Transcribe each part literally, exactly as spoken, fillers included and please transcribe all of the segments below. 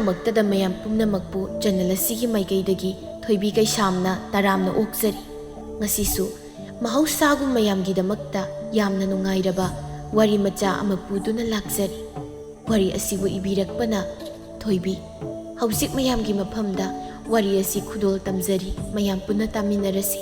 ꯑꯍꯥꯟꯕꯃꯛꯇꯗ ꯃꯌꯥꯝ ꯄꯨꯝꯅꯃꯛꯄꯨ ꯆꯦꯅꯦꯜ ꯑꯁꯤꯒꯤ ꯃꯥꯏꯀꯩꯗꯒꯤ ꯊꯣꯏꯕꯤ ꯀꯩꯁꯥꯝꯅ ꯇꯔꯥꯝꯅ ꯑꯣꯛꯆꯔꯤ꯫ ꯉꯁꯤꯁꯨ ꯃꯍꯧꯁꯥꯒꯨꯝ ꯃꯌꯥꯝꯒꯤꯗꯃꯛꯇ ꯌꯥꯝꯅ ꯅꯨꯡꯉꯥꯏꯔꯕ ꯋꯥꯔꯤ ꯃꯆꯥ ꯑꯃ ꯄꯨꯗꯨꯅ ꯂꯥꯛꯆꯔꯤ꯫ ꯋꯥꯔꯤ ꯑꯁꯤꯕꯨ ꯏꯕꯤꯔꯛꯄꯅ ꯊꯣꯏꯕꯤ꯫ ꯍꯧꯖꯤꯛ ꯃꯌꯥꯝꯒꯤ ꯃꯐꯝꯗ ꯋꯥꯔꯤ ꯑꯁꯤ ꯈꯨꯗꯣꯜ ꯇꯝꯖꯔꯤ, ꯃꯌꯥꯝ ꯄꯨꯟꯅ ꯇꯥꯃꯤꯟꯅꯔꯁꯤ꯫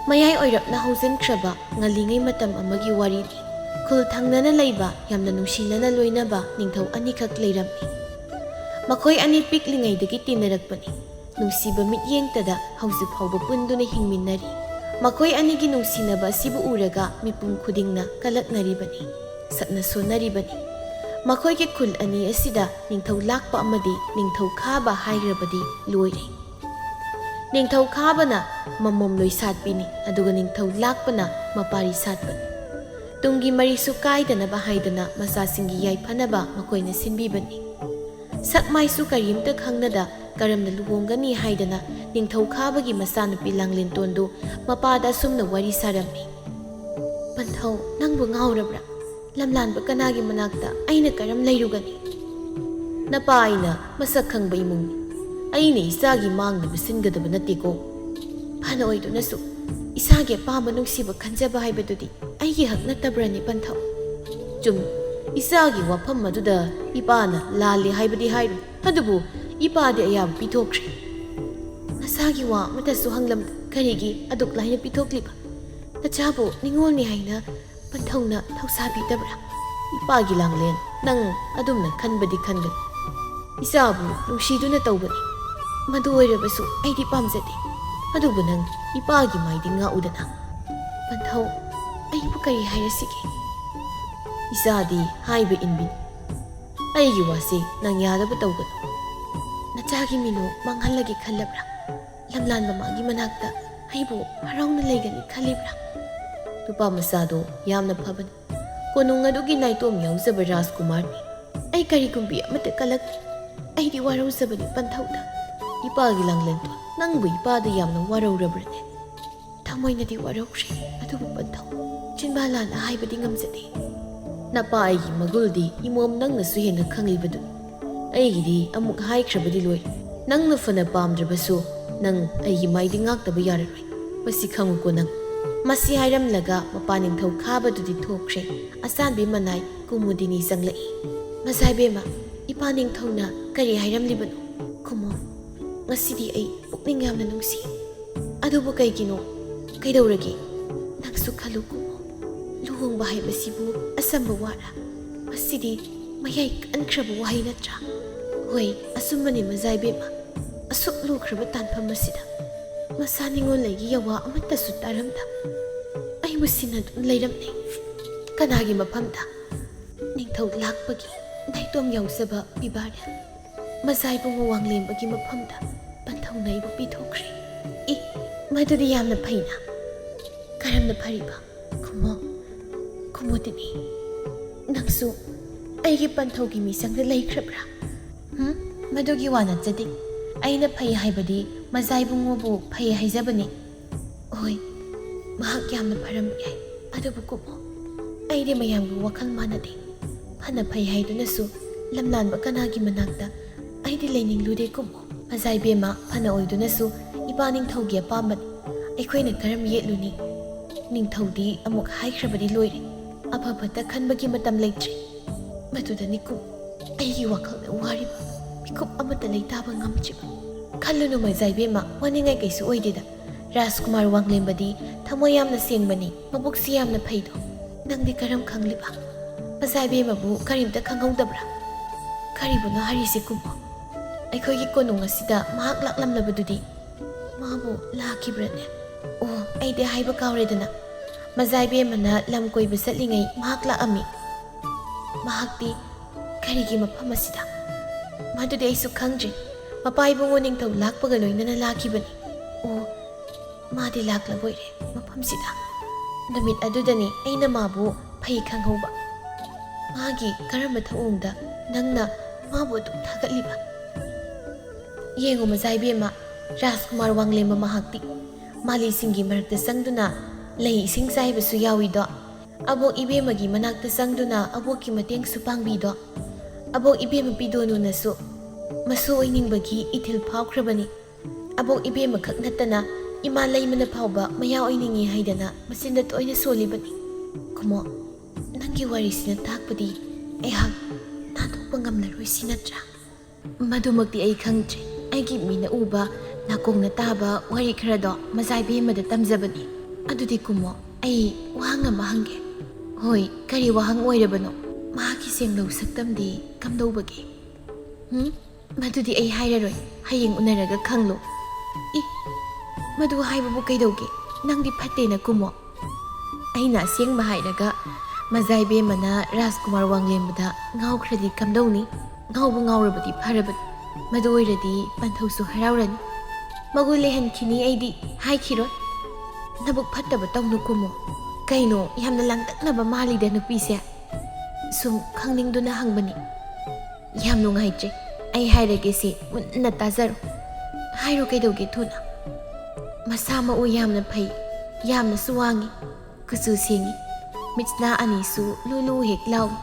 ꯃꯌꯥꯏ ꯑꯣꯏꯔꯞꯅ ꯍꯧꯖꯤꯟꯈ꯭ꯔꯕ ꯉꯜꯂꯤꯉꯩ ꯃꯇꯝ ꯑꯃꯒꯤ ꯋꯥꯔꯤꯅꯤ꯫ ꯈꯨꯜ ꯊꯪꯅꯅ ꯂꯩꯕ ꯌꯥꯝꯅ ꯅꯨꯡꯁꯤꯅꯅ ꯂꯣꯏꯅꯕ ꯅꯤꯡꯊꯧ ꯑꯅꯤꯈꯛ ꯂꯩꯔꯝꯃꯤ꯫ ꯃꯈꯣꯏ ꯑꯅꯤ ꯄꯤꯛꯂꯤꯉꯩꯗꯒꯤ ꯇꯤꯟꯅꯔꯛꯄꯅꯤ꯫ ꯅꯨꯡꯁꯤꯕ ꯃꯤꯠꯌꯦꯡꯇꯗ ꯍꯧꯖꯤꯛ ꯐꯥꯎꯕ ꯄꯨꯟꯗꯨꯅ ꯍꯤꯡꯃꯤꯟꯅꯔꯤ꯫ ꯃꯈꯣꯏ ꯑꯅꯤꯒꯤ ꯅꯨꯡꯁꯤꯅꯕ ꯑꯁꯤꯕꯨ ꯎꯔꯒ ꯃꯤꯄꯨꯝ ꯈꯨꯗꯤꯡꯅ ꯀꯂꯛꯅꯔꯤꯕꯅꯤ, ꯁꯛꯅ ꯁꯣꯟꯅꯔꯤꯕꯅꯤ꯫ ꯃꯈꯣꯏꯒꯤ ꯈꯨꯜ ꯑꯅꯤ ꯑꯁꯤꯗ ꯅꯤꯡꯊꯧ ꯂꯥꯛꯄ ꯑꯃꯗꯤ ꯅꯤꯡꯊꯧ ꯈꯥꯕ ꯍꯥꯏꯈ꯭ꯔꯕꯗꯤ ꯂꯣꯏꯔꯦ꯫ ꯅꯤꯡꯊꯧ ꯈꯥꯕꯅ ꯃꯃꯣꯝ ꯂꯣꯏ ꯁꯥꯠꯄꯤꯅꯤ, ꯑꯗꯨꯒ ꯅꯤꯡꯊꯧ ꯂꯥꯛꯄꯅ ꯃꯄꯥꯔꯤ ꯁꯥꯠꯄꯅꯤ꯫ ꯇꯨꯡꯒꯤ ꯃꯔꯤꯁꯨ ꯀꯥꯏꯗꯅꯕ ꯍꯥꯏꯗꯅ ꯃꯆꯥꯁꯤꯡꯒꯤ ꯌꯥꯏꯐꯅꯕ ꯃꯈꯣꯏꯅ ꯁꯤꯟꯕꯤꯕꯅꯤ꯫ ꯁꯛ ꯃꯥꯏꯁꯨ ꯀꯔꯤꯝꯇ ꯈꯪꯅꯗ ꯀꯔꯝꯅ ꯂꯨꯍꯣꯡꯒꯅꯤ ꯍꯥꯏꯗꯅ ꯅꯤꯡꯊꯧ ꯈꯥꯕꯒꯤ ꯃꯆꯥꯅꯨꯄꯤ ꯂꯥꯡꯂꯦꯟꯇꯣꯟꯗꯨ ꯃꯄꯥꯗ ꯑꯁꯨꯝꯅ ꯋꯥꯔꯤ ꯁꯥꯔꯝꯃꯤ꯫ "ꯄꯟꯊꯧ, ꯅꯪꯕꯨ ꯉꯥꯎꯔꯕ꯭ꯔꯥ? ꯂꯝꯂꯥꯟꯕ ꯀꯅꯥꯒꯤ ꯃꯅꯥꯛꯇ ꯑꯩꯅ ꯀꯔꯝ ꯂꯩꯔꯨꯒꯅꯤ? ꯅꯄꯥ ꯑꯩꯅ ꯃꯁꯛ ꯈꯪꯕ ꯏꯃꯨꯡꯅꯤ꯫ ꯑꯩꯅ ꯏꯆꯥꯒꯤ ꯃꯥꯡꯅꯕ ꯁꯤꯟꯒꯗꯕ ꯅꯠꯇꯦꯀꯣ꯫ ꯐꯅ ꯑꯣꯏꯗꯨꯅꯁꯨ ꯏꯁꯥꯒꯤ ꯑꯄꯥꯝꯕ ꯅꯨꯡꯁꯤꯕ ꯈꯟꯖꯕ ꯍꯥꯏꯕꯗꯨꯗꯤ ꯑꯩꯒꯤ ꯍꯛ ꯅꯠꯇꯕ꯭ꯔꯅꯦ, ꯄꯟꯊꯧ?" "ꯆꯨꯝ, ꯏꯆꯥꯒꯤ ꯋꯥꯐꯝ ꯑꯗꯨꯗ ꯏꯄꯥꯅ ꯂꯥꯜꯂꯦ ꯍꯥꯏꯕꯗꯤ ꯍꯥꯏꯔꯨ, ꯑꯗꯨꯕꯨ ꯏꯄꯥꯗꯤ ꯑꯌꯥꯕ ꯄꯤꯊꯣꯛꯈ꯭ꯔꯦ꯫ ꯅꯁꯥꯒꯤ ꯋꯥ ꯑꯃꯠꯇꯁꯨ ꯍꯪꯂꯝꯗ ꯀꯔꯤꯒꯤ ꯑꯗꯨꯛ ꯂꯥꯏꯅ ꯄꯤꯊꯣꯛꯂꯤꯕ? ꯅꯆꯥꯕꯨ ꯅꯤꯉꯣꯜꯅꯤ ꯍꯥꯏꯅ ꯄꯟꯊꯧꯅ ꯊꯧꯁꯥꯕꯤꯗꯕ꯭ꯔꯥ?" "ꯏꯄꯥꯒꯤ ꯂꯥꯡꯂꯦꯟ, ꯅꯪ ꯑꯗꯨꯝꯅ ꯈꯟꯕꯗꯤ ꯈꯟꯒꯅꯨ꯫ ꯏꯆꯥꯕꯨ ꯅꯨꯡꯁꯤꯗꯨꯅ ꯇꯧꯕꯅꯤ꯫ ꯃꯗꯨ ꯑꯣꯏꯔꯕꯁꯨ ꯑꯩꯗꯤ ꯄꯥꯝꯖꯗꯦ꯫ ꯑꯗꯨꯕꯨ ꯅꯪ ꯏꯄꯥꯒꯤ ꯃꯥꯏꯗꯤ ꯉꯥꯛꯎꯗꯅ꯫" "ꯄꯟꯊꯧ, ꯑꯩꯕꯨ ꯀꯔꯤ ꯍꯥꯏꯔꯁꯤꯒꯦ?" "ꯏꯆꯥꯗꯤ ꯍꯥꯏꯕ ꯏꯟꯕꯤꯅꯤ꯫ ꯑꯩꯒꯤ ꯋꯥꯁꯤ ꯅꯪ ꯌꯥꯗꯕ ꯇꯧꯒꯅꯨ꯫" "ꯅꯆꯥꯒꯤ ꯃꯤꯅꯨ ꯃꯥꯡꯍꯜꯂꯒꯦ ꯈꯜꯂꯕ꯭ꯔꯥ? ꯂꯝꯂꯥꯟꯕ ꯃꯥꯒꯤ ꯃꯅꯥꯛꯇ ꯑꯩꯕꯨ ꯍꯔꯥꯎꯅ ꯂꯩꯒꯅꯤ ꯈꯜꯂꯤꯕ꯭ꯔꯥ?" "ꯅꯨꯄꯥ ꯃꯆꯥꯗꯣ ꯌꯥꯝꯅ ꯐꯕꯅꯤ꯫ ꯀꯣꯅꯨꯡ ꯑꯗꯨꯒꯤ ꯅꯥꯏꯇꯣꯝ ꯌꯥꯎꯖꯕ ꯔꯥꯖꯀꯨꯃꯥꯔꯅꯤ꯫ ꯑꯩ ꯀꯔꯤꯒꯨꯝꯕꯤ ꯑꯃꯠꯇ ꯀꯜꯂꯛꯇꯦ꯫ ꯑꯩꯗꯤ ꯋꯥꯔꯧꯖꯕꯅꯤ ꯄꯟꯊꯧꯗ꯫" "ꯏꯄꯥꯒꯤ ꯂꯥꯡꯂꯦꯟꯗꯣ, ꯅꯪꯕꯨ ꯏꯄꯥꯗ ꯌꯥꯝꯅ ꯋꯥꯔꯧꯔꯕ꯭ꯔꯅꯦ?" "ꯊꯃꯣꯏꯅꯗꯤ ꯋꯥꯔꯧꯈ꯭ꯔꯦ, ꯑꯗꯨꯕꯨ ꯄꯟꯊꯧ, ꯆꯤꯟꯕꯥ ꯂꯥꯟꯅ ꯍꯥꯏꯕꯗꯤ ꯉꯝꯖꯗꯦ꯫" ꯅꯄꯥ ꯑꯩꯒꯤ ꯃꯒꯨꯜꯗꯤ ꯏꯃꯣꯝ ꯅꯪꯅꯁꯨ ꯍꯦꯟꯅ ꯈꯪꯂꯤꯕꯗꯨꯅꯤ꯫ ꯑꯩꯒꯤꯗꯤ ꯑꯃꯨꯛ ꯍꯥꯏꯈ꯭ꯔꯕꯗꯤ ꯂꯣꯏꯔꯦ꯫ ꯅꯪꯅ ꯐꯅ ꯄꯥꯝꯗ꯭ꯔꯕꯁꯨ ꯅꯪ ꯑꯩꯒꯤ ꯃꯥꯏꯗꯤ ꯉꯥꯛꯇꯕ ꯌꯥꯔꯔꯣꯏ꯫ ꯃꯁꯤ ꯈꯪꯉꯨꯀꯣ ꯅꯪ꯫ ꯃꯁꯤ ꯍꯥꯏꯔꯝꯂꯒ ꯃꯄꯥ ꯅꯤꯡꯊꯧ ꯈꯥꯕꯗꯨꯗꯤ ꯊꯣꯛꯈ꯭ꯔꯦ꯫ ꯑꯆꯥꯟꯕꯤ ꯃꯅꯥꯏ ꯀꯨꯃꯨꯗꯤꯅꯤ ꯆꯪꯂꯛꯏ꯫ ꯃꯖꯥ ꯏꯕꯦꯝꯃ, ꯏꯄꯥ ꯅꯤꯡꯊꯧꯅ ꯀꯔꯤ ꯍꯥꯏꯔꯝꯂꯤꯕꯅꯣ? ꯀꯨꯃꯣ, ꯉꯁꯤꯗꯤ ꯑꯩ ꯄꯨꯛꯅꯤꯡ ꯌꯥꯝꯅ ꯅꯨꯡꯁꯤ꯫ ꯑꯗꯨꯕꯨ ꯀꯩꯒꯤꯅꯣ? ꯀꯩꯗꯧꯔꯒꯦ? ꯅꯪꯁꯨ ꯈꯜꯂꯨ ꯀꯨꯃꯣ꯫ ꯂꯨꯍꯣꯡꯕ ꯍꯥꯏꯕꯁꯤꯕꯨ ꯑꯆꯝꯕ ꯋꯥꯔ? ꯃꯁꯤꯗꯤ ꯃꯌꯥꯏ ꯀꯟꯈ꯭ꯔꯕ ꯋꯥꯍꯩ ꯅꯠꯇ꯭ꯔꯥ? ꯍꯣꯏ, ꯑꯆꯨꯝꯕꯅꯤ ꯃꯖꯥ ꯏꯕꯦꯝꯃ꯫ ꯑꯁꯨꯛ ꯂꯨꯈ꯭ꯔꯕ ꯇꯥꯟꯐꯝ ꯑꯁꯤꯗ ꯃꯁꯥ ꯅꯤꯡꯉꯣꯜ ꯂꯩꯒꯤ ꯌꯥꯋꯥ ꯑꯃꯠꯇꯁꯨ ꯇꯥꯔꯝꯗ ꯑꯩꯕꯨ ꯁꯤꯟꯅꯗꯨꯅ ꯂꯩꯔꯝꯂꯦ꯫ ꯀꯅꯥꯒꯤ ꯃꯐꯝꯗ? ꯅꯤꯡꯊꯧ ꯂꯥꯛꯄꯒꯤ ꯅꯥꯏꯇꯣꯝ ꯌꯥꯎꯖꯕ ꯄꯤꯕꯥꯔꯦꯜ ꯃꯖꯥ ꯏꯕꯨꯡꯉꯣ ꯋꯥꯡꯂꯦꯝꯕꯒꯤ ꯃꯐꯝꯗ ꯄꯟꯊꯧꯅ ꯑꯩꯕꯨ ꯄꯤꯊꯣꯛꯈ꯭ꯔꯦ꯫ ꯏ, ꯃꯗꯨꯗꯤ ꯌꯥꯝꯅ ꯐꯩꯅ꯫ ꯀꯔꯝꯅ ꯐꯔꯤꯕ? ꯈꯨꯃꯣ, ꯈꯨꯃꯣ ꯇꯤꯅꯤ, ꯅꯪꯁꯨ ꯑꯩꯒꯤ ꯄꯟꯊꯧꯒꯤ ꯃꯤꯆꯪꯗ ꯂꯩꯈ꯭ꯔꯕ꯭ꯔꯥ? ꯍꯨꯝ? ꯃꯗꯨꯒꯤ ꯋꯥ ꯅꯠꯆꯗꯦ꯫ ꯑꯩꯅ ꯐꯩ ꯍꯥꯏꯕꯗꯤ ꯃꯖꯥ ꯏꯕꯨꯡꯉꯣꯕꯨ ꯐꯩ ꯍꯥꯏꯖꯕꯅꯤ꯫ ꯍꯣꯏ, ꯃꯍꯥꯛ ꯌꯥꯝꯅ ꯐꯔꯝꯕ ꯌꯥꯏ, ꯑꯗꯨꯕꯨ ꯀꯨꯃꯣ, ꯑꯩꯗꯤ ꯃꯌꯥꯝꯒ ꯋꯥꯈꯜ ꯃꯥꯟꯅꯗꯦ꯫ ꯐꯅ ꯐꯩ ꯍꯥꯏꯗꯨꯅꯁꯨ ꯂꯝꯂꯥꯟꯕ ꯀꯅꯥꯒꯤ ꯃꯅꯥꯛꯇ ꯑꯩꯗꯤ ꯂꯩꯅꯤꯡꯂꯨꯗꯦ ꯀꯨꯃꯣ꯫ ꯃꯖꯥ ꯏꯕꯦꯝꯃ, ꯐꯅ ꯑꯣꯏꯗꯨꯅꯁꯨ ꯏꯄꯥ ꯅꯤꯡꯊꯧꯒꯤ ꯑꯄꯥꯝꯕꯅꯤ꯫ ꯑꯩꯈꯣꯏꯅ ꯀꯔꯝ ꯌꯦꯠꯂꯨꯅꯤ? ꯅꯤꯡꯊꯧꯗꯤ ꯑꯃꯨꯛ ꯍꯥꯏꯈ꯭ꯔꯕꯗꯤ ꯂꯣꯏꯔꯦ꯫ ꯑꯐ ꯐꯠꯇ ꯈꯟꯕꯒꯤ ꯃꯇꯝ ꯂꯩꯇ꯭ꯔꯦ꯫ ꯃꯗꯨꯗꯅꯤ ꯀꯨꯃꯣ ꯑꯩꯒꯤ ꯋꯥꯈꯜꯗ ꯋꯥꯔꯤꯕ, ꯃꯤꯀꯨꯞ ꯑꯃꯠꯇ ꯂꯩꯇꯥꯕ ꯉꯝꯗ꯭ꯔꯤꯕ꯫ ꯈꯜꯂꯨꯅꯨ ꯃꯖꯥ ꯏꯕꯦꯝꯃ, ꯋꯥꯅꯤꯡꯉꯥꯏ ꯀꯩꯁꯨ ꯑꯣꯏꯗꯦꯗ꯫ ꯔꯥꯖꯀꯨꯃꯥꯔ ꯋꯥꯡꯂꯦꯝꯕꯗꯤ ꯊꯃꯣꯏ ꯌꯥꯝꯅ ꯁꯦꯡꯕꯅꯤ, ꯃꯕꯨꯛꯁꯤ ꯌꯥꯝꯅ ꯐꯩꯗꯣ꯫ ꯅꯪꯗꯤ ꯀꯔꯝ ꯈꯪꯂꯤꯕ? ꯃꯖꯥ ꯏꯕꯦꯝꯃꯕꯨ ꯀꯔꯤꯝꯇ ꯈꯪꯍꯧꯗꯕ꯭ꯔꯥ? ꯀꯔꯤꯕꯨꯅꯣ ꯍꯥꯏꯔꯤꯁꯤ ꯀꯨꯃꯣ? ꯑꯩꯈꯣꯏꯒꯤ ꯀꯣꯅꯨꯡ ꯑꯁꯤꯗ ꯃꯍꯥꯛ ꯂꯥꯛꯂꯝꯂꯕꯗꯨꯗꯤ? ꯃꯥꯕꯨ ꯂꯥꯛꯈꯤꯕ꯭ꯔꯅꯦ? ꯑꯣ, ꯑꯩꯗꯤ ꯍꯥꯏꯕ ꯀꯥꯎꯔꯦꯗꯅ꯫ ꯃꯖꯥ ꯏꯕꯦꯝꯃꯅ ꯂꯝ ꯀꯣꯏꯕ ꯆꯠꯂꯤꯉꯩ ꯃꯍꯥꯛ ꯂꯥꯛꯑꯝꯃꯤ꯫ ꯃꯍꯥꯛꯇꯤ ꯀꯔꯤꯒꯤ ꯃꯐꯝ ꯑꯁꯤꯗ? ꯃꯗꯨꯗꯤ ꯑꯩꯁꯨ ꯈꯪꯗ꯭ꯔꯦ꯫ ꯃꯄꯥ ꯏꯕꯨꯡꯉꯣ ꯅꯤꯡꯊꯧ ꯂꯥꯛꯄꯒ ꯂꯣꯏꯅꯅ ꯂꯥꯛꯈꯤꯕꯅꯤ꯫ ꯑꯣ, ꯃꯥꯗꯤ ꯂꯥꯛꯂꯕꯣꯏꯔꯦ ꯃꯐꯝꯁꯤꯗ꯫ ꯅꯨꯃꯤꯠ ꯑꯗꯨꯗꯅꯤ ꯑꯩꯅ ꯃꯥꯕꯨ ꯐꯩ ꯈꯪꯍꯧꯕ꯫ ꯃꯥꯒꯤ ꯀꯔꯝꯕ ꯊꯧꯑꯣꯡꯗ ꯅꯪꯅ ꯃꯥꯕꯨ ꯑꯗꯨꯛ ꯊꯥꯒꯠꯂꯤꯕ? ꯌꯦꯡꯉꯨ ꯃꯖꯥ ꯏꯕꯦꯝꯃ, ꯔꯥꯖꯀꯨꯃꯥꯔ ꯋꯥꯡꯂꯦꯝꯕ ꯃꯍꯥꯛꯇꯤ ꯃꯥꯂꯤꯁꯤꯡꯒꯤ ꯃꯔꯛꯇ ꯆꯪꯗꯨꯅ ꯂꯩ ꯏꯁꯤꯡ ꯆꯥꯏꯕꯁꯨ ꯌꯥꯎꯏꯗꯣ꯫ ꯑꯕꯣꯛ ꯏꯕꯦꯝꯃꯒꯤ ꯃꯅꯥꯛꯇ ꯆꯪꯗꯨꯅ ꯑꯕꯣꯛꯀꯤ ꯃꯇꯦꯡꯁꯨ ꯄꯥꯡꯕꯤꯗꯣ꯫ ꯑꯕꯣꯛ ꯏꯕꯦꯝꯃ ꯄꯤꯗꯣꯅꯨꯅꯁꯨ ꯃꯁꯨ ꯑꯣꯏꯅꯤꯡꯕꯒꯤ ꯏꯊꯤꯜ ꯐꯥꯎꯈ꯭ꯔꯕꯅꯤ꯫ ꯑꯕꯣꯛ ꯏꯕꯦꯝꯃ ꯈꯛ ꯅꯠꯇꯅ ꯏꯃꯥ ꯂꯩꯃꯅ ꯐꯥꯎꯕ ꯃꯌꯥ ꯑꯣꯏꯅꯤꯡꯉꯤ ꯍꯥꯏꯗꯅ ꯃꯆꯤꯟꯗ ꯇꯣꯏꯅ ꯁꯣꯜꯂꯤꯕꯅꯤ꯫ ꯀꯨꯃꯣ, ꯅꯪꯒꯤ ꯋꯥꯔꯤꯁꯤꯅ ꯇꯥꯛꯄꯗꯤ ꯑꯩꯍꯥꯛ ꯅꯥꯟꯊꯣꯛꯄ ꯉꯝꯂꯔꯣꯏ ꯁꯤ ꯅꯠꯇ꯭ꯔꯥ? ꯃꯗꯨꯃꯛꯇꯤ ꯑꯩ ꯈꯪꯗ꯭ꯔꯦ꯫ ꯑꯩꯒꯤ ꯃꯤꯅ ꯎꯕ, ꯅꯥꯀꯣꯡꯅ ꯇꯥꯕ ꯋꯥꯔꯤ ꯈꯔꯗꯣ ꯃꯖꯥꯏꯕꯦꯝꯃꯗ ꯇꯝꯖꯕꯅꯤ꯫ ꯑꯗꯨꯗꯤ ꯀꯨꯃꯣ, ꯑꯩ ꯋꯥꯍꯪ ꯑꯃ ꯍꯪꯒꯦ꯫ ꯍꯣꯏ, ꯀꯔꯤ ꯋꯥꯍꯪ ꯑꯣꯏꯔꯕꯅꯣ? ꯃꯍꯥꯛꯀꯤ ꯁꯦꯡꯂꯧ ꯁꯛꯇꯝꯗꯤ ꯀꯝꯗꯧꯕꯒꯦ? ꯍꯨꯝ? ꯃꯗꯨꯗꯤ ꯑꯩ ꯍꯥꯏꯔꯔꯣꯏ, ꯍꯌꯦꯡ ꯎꯅꯔꯒ ꯈꯪꯂꯣ꯫ ꯏ, ꯃꯗꯨ ꯍꯥꯏꯕꯕꯨ ꯀꯩꯗꯧꯒꯦ? ꯅꯪꯗꯤ ꯐꯠꯇꯦꯅ ꯀꯨꯃꯣ꯫ ꯑꯩꯅ ꯑꯁꯦꯡꯕ ꯍꯥꯏꯔꯒ ꯃꯖꯥꯏꯕꯦꯝꯃꯅ ꯔꯥꯖꯀꯨꯃꯥꯔ ꯋꯥꯡꯂꯦꯝꯕꯗ ꯉꯥꯎꯈ꯭ꯔꯗꯤ ꯀꯝꯗꯧꯅꯤ? ꯉꯥꯎꯕ ꯉꯥꯎꯔꯕꯗꯤ ꯐꯔꯕꯅꯤ꯫ ꯃꯗꯨ ꯑꯣꯏꯔꯗꯤ ꯄꯟꯊꯧꯁꯨ ꯍꯔꯥꯎꯔꯅꯤ꯫ ꯃꯒꯨꯟ ꯂꯩꯍꯟꯈꯤꯅꯤ ꯑꯩꯗꯤ, ꯍꯥꯏꯈꯤꯔꯣꯏ꯫ ꯅꯕꯨꯛ ꯐꯠꯇꯕ ꯇꯧꯅꯨ ꯀꯨꯃꯣ꯫ ꯀꯩꯅꯣ, ꯌꯥꯝꯅ ꯂꯥꯡꯇꯛꯅꯕ ꯃꯥꯜꯂꯤꯗ ꯅꯨꯄꯤꯁꯦ꯫ ꯁꯨꯝ ꯈꯪꯅꯤꯡꯗꯨꯅ ꯍꯪꯕꯅꯤ꯫ ꯌꯥꯝ ꯅꯨꯡꯉꯥꯏꯇ꯭ꯔꯦ꯫ ꯑꯩ ꯍꯥꯏꯔꯒꯦꯁꯦ, ꯃꯨꯟꯅ ꯇꯥꯖꯔꯣ꯫ ꯍꯥꯏꯔꯣ, ꯀꯩꯗꯧꯒꯦ ꯊꯨꯅ? ꯃꯁꯥ ꯃꯎ ꯌꯥꯝꯅ ꯐꯩ, ꯌꯥꯝꯅꯁꯨ ꯋꯥꯡꯉꯤ, ꯀꯨꯆꯨ ꯁꯦꯡꯉꯤ, ꯃꯤꯠꯅꯥ ꯑꯅꯤꯁꯨ ꯂꯨ ꯂꯨ ꯍꯦꯛ ꯂꯥꯎꯏ꯫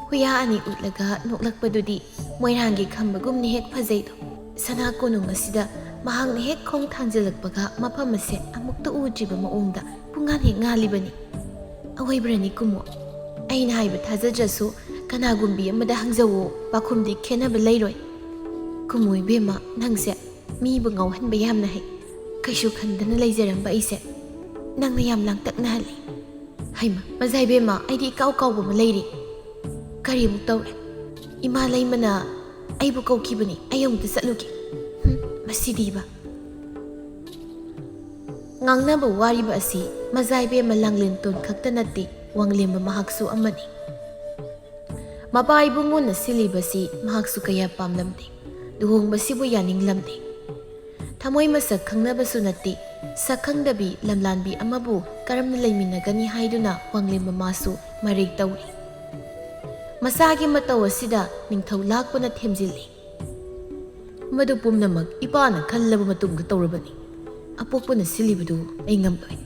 ꯍꯨꯌꯥ ꯑꯅꯤ ꯎꯠꯂꯒ ꯅꯣꯛꯂꯛꯄꯗꯨꯗꯤ ꯃꯣꯏꯔꯥꯡꯒꯤ ꯈꯝꯕꯒꯨꯝꯅ ꯍꯦꯛ ꯐꯖꯩꯗꯣ꯫ ꯁꯅꯥ ꯀꯣꯅꯨꯡ ꯑꯁꯤꯗ ꯃꯍꯥꯛꯅ ꯍꯦꯛ ꯈꯣꯡ ꯊꯥꯡꯖꯤꯜꯂꯛꯄꯒ ꯃꯐꯝ ꯑꯁꯦ ꯑꯃꯨꯛꯇ ꯎꯗ꯭ꯔꯤꯕ ꯃꯑꯣꯡꯗ ꯄꯨꯡꯉꯥꯟ ꯍꯦꯛ ꯉꯥꯜꯂꯤꯕꯅꯤ꯫ ꯑꯋꯣꯏꯕ꯭ꯔꯅꯤ ꯀꯨꯃꯣ? ꯑꯩꯅ ꯍꯥꯏꯕ ꯊꯥꯖꯗ꯭ꯔꯁꯨ ꯀꯅꯥꯒꯨꯝꯕꯤ ꯑꯃꯗ ꯍꯪꯖꯧꯋꯣ, ꯄꯥꯎꯈꯨꯝꯗꯤ ꯈꯦꯠꯅꯕ ꯂꯩꯔꯣꯏ꯫ ꯀꯨꯃꯣ ꯏꯕꯦꯝꯃ, ꯅꯪꯁꯦ ꯃꯤꯕꯨ ꯉꯥꯎꯍꯟꯕ ꯌꯥꯝꯅ ꯍꯩ꯫ ꯀꯩꯁꯨ ꯈꯟꯗꯅ ꯂꯩꯖꯔꯝꯕ ꯑꯩꯁꯦ ꯅꯪꯅ ꯌꯥꯝ ꯂꯥꯡꯇꯛꯅꯍꯜꯂꯤ꯫ ꯍꯩꯃ, ꯃꯖꯥ ꯏꯕꯦꯝꯃ, ꯑꯩꯗꯤ ꯏꯀꯥꯎ ꯀꯥꯎꯕ ꯑꯃ ꯂꯩꯔꯦ꯫ ꯀꯔꯤꯃꯨꯛ ꯇꯧꯔꯦ? ꯏꯃꯥ ꯂꯩꯃꯅ ꯑꯩꯕꯨ ꯀꯧꯈꯤꯕꯅꯤ, ꯑꯩ ꯑꯃꯨꯛꯇ ꯆꯠꯂꯨꯒꯦ꯫ ꯍꯨꯝ, ꯃꯁꯤꯗꯤꯕ꯫ ꯉꯥꯡꯅꯕ ꯋꯥꯔꯤꯕ ꯑꯁꯤ ꯃꯖꯥ ꯏꯕꯦꯝꯃ ꯂꯥꯡꯂꯦꯟꯇꯣꯟ ꯈꯛꯇ ꯅꯠꯇꯦ, ꯋꯥꯡꯂꯦꯝꯕ ꯃꯍꯥꯛꯁꯨ ꯑꯃꯅꯤ꯫ ꯃꯄꯥ ꯏꯕꯨꯡꯉꯣꯅ ꯁꯤꯜꯂꯤꯕꯁꯤ ꯃꯍꯥꯛꯁꯨ ꯀꯌꯥ ꯄꯥꯝꯂꯝꯗꯦ꯫ ꯂꯨꯍꯣꯡꯕꯁꯤꯕꯨ ꯌꯥꯅꯤꯡꯂꯝꯗꯦ꯫ ꯊꯃꯣꯏ ꯃꯁꯛ ꯈꯪꯅꯕꯁꯨ ꯅꯠꯇꯦ, ꯁꯛ ꯈꯪꯗꯕꯤ ꯂꯝꯂꯥꯟꯕꯤ ꯑꯃꯕꯨ ꯀꯔꯝꯅ ꯂꯩꯃꯤꯟꯅꯒꯅꯤ ꯍꯥꯏꯗꯨꯅ ꯋꯥꯡꯂꯦꯝꯕ ꯃꯥꯁꯨ ꯃꯔꯩ ꯇꯧꯔꯤ꯫ ꯃꯆꯥꯒꯤ ꯃꯇꯧ ꯑꯁꯤꯗ ꯅꯤꯡꯊꯧ ꯂꯥꯛꯄꯅ ꯊꯦꯝꯖꯤꯜꯂꯤ꯫ ꯃꯗꯨ ꯄꯨꯝꯅꯃꯛ ꯏꯄꯥꯅ ꯈꯜꯂꯕ ꯃꯇꯨꯡꯗ ꯇꯧꯔꯕꯅꯤ꯫ ꯑꯄꯣꯛꯄꯅ ꯁꯤꯜꯂꯤꯕꯗꯨ ꯑꯩ ꯉꯝꯂꯣꯏ꯫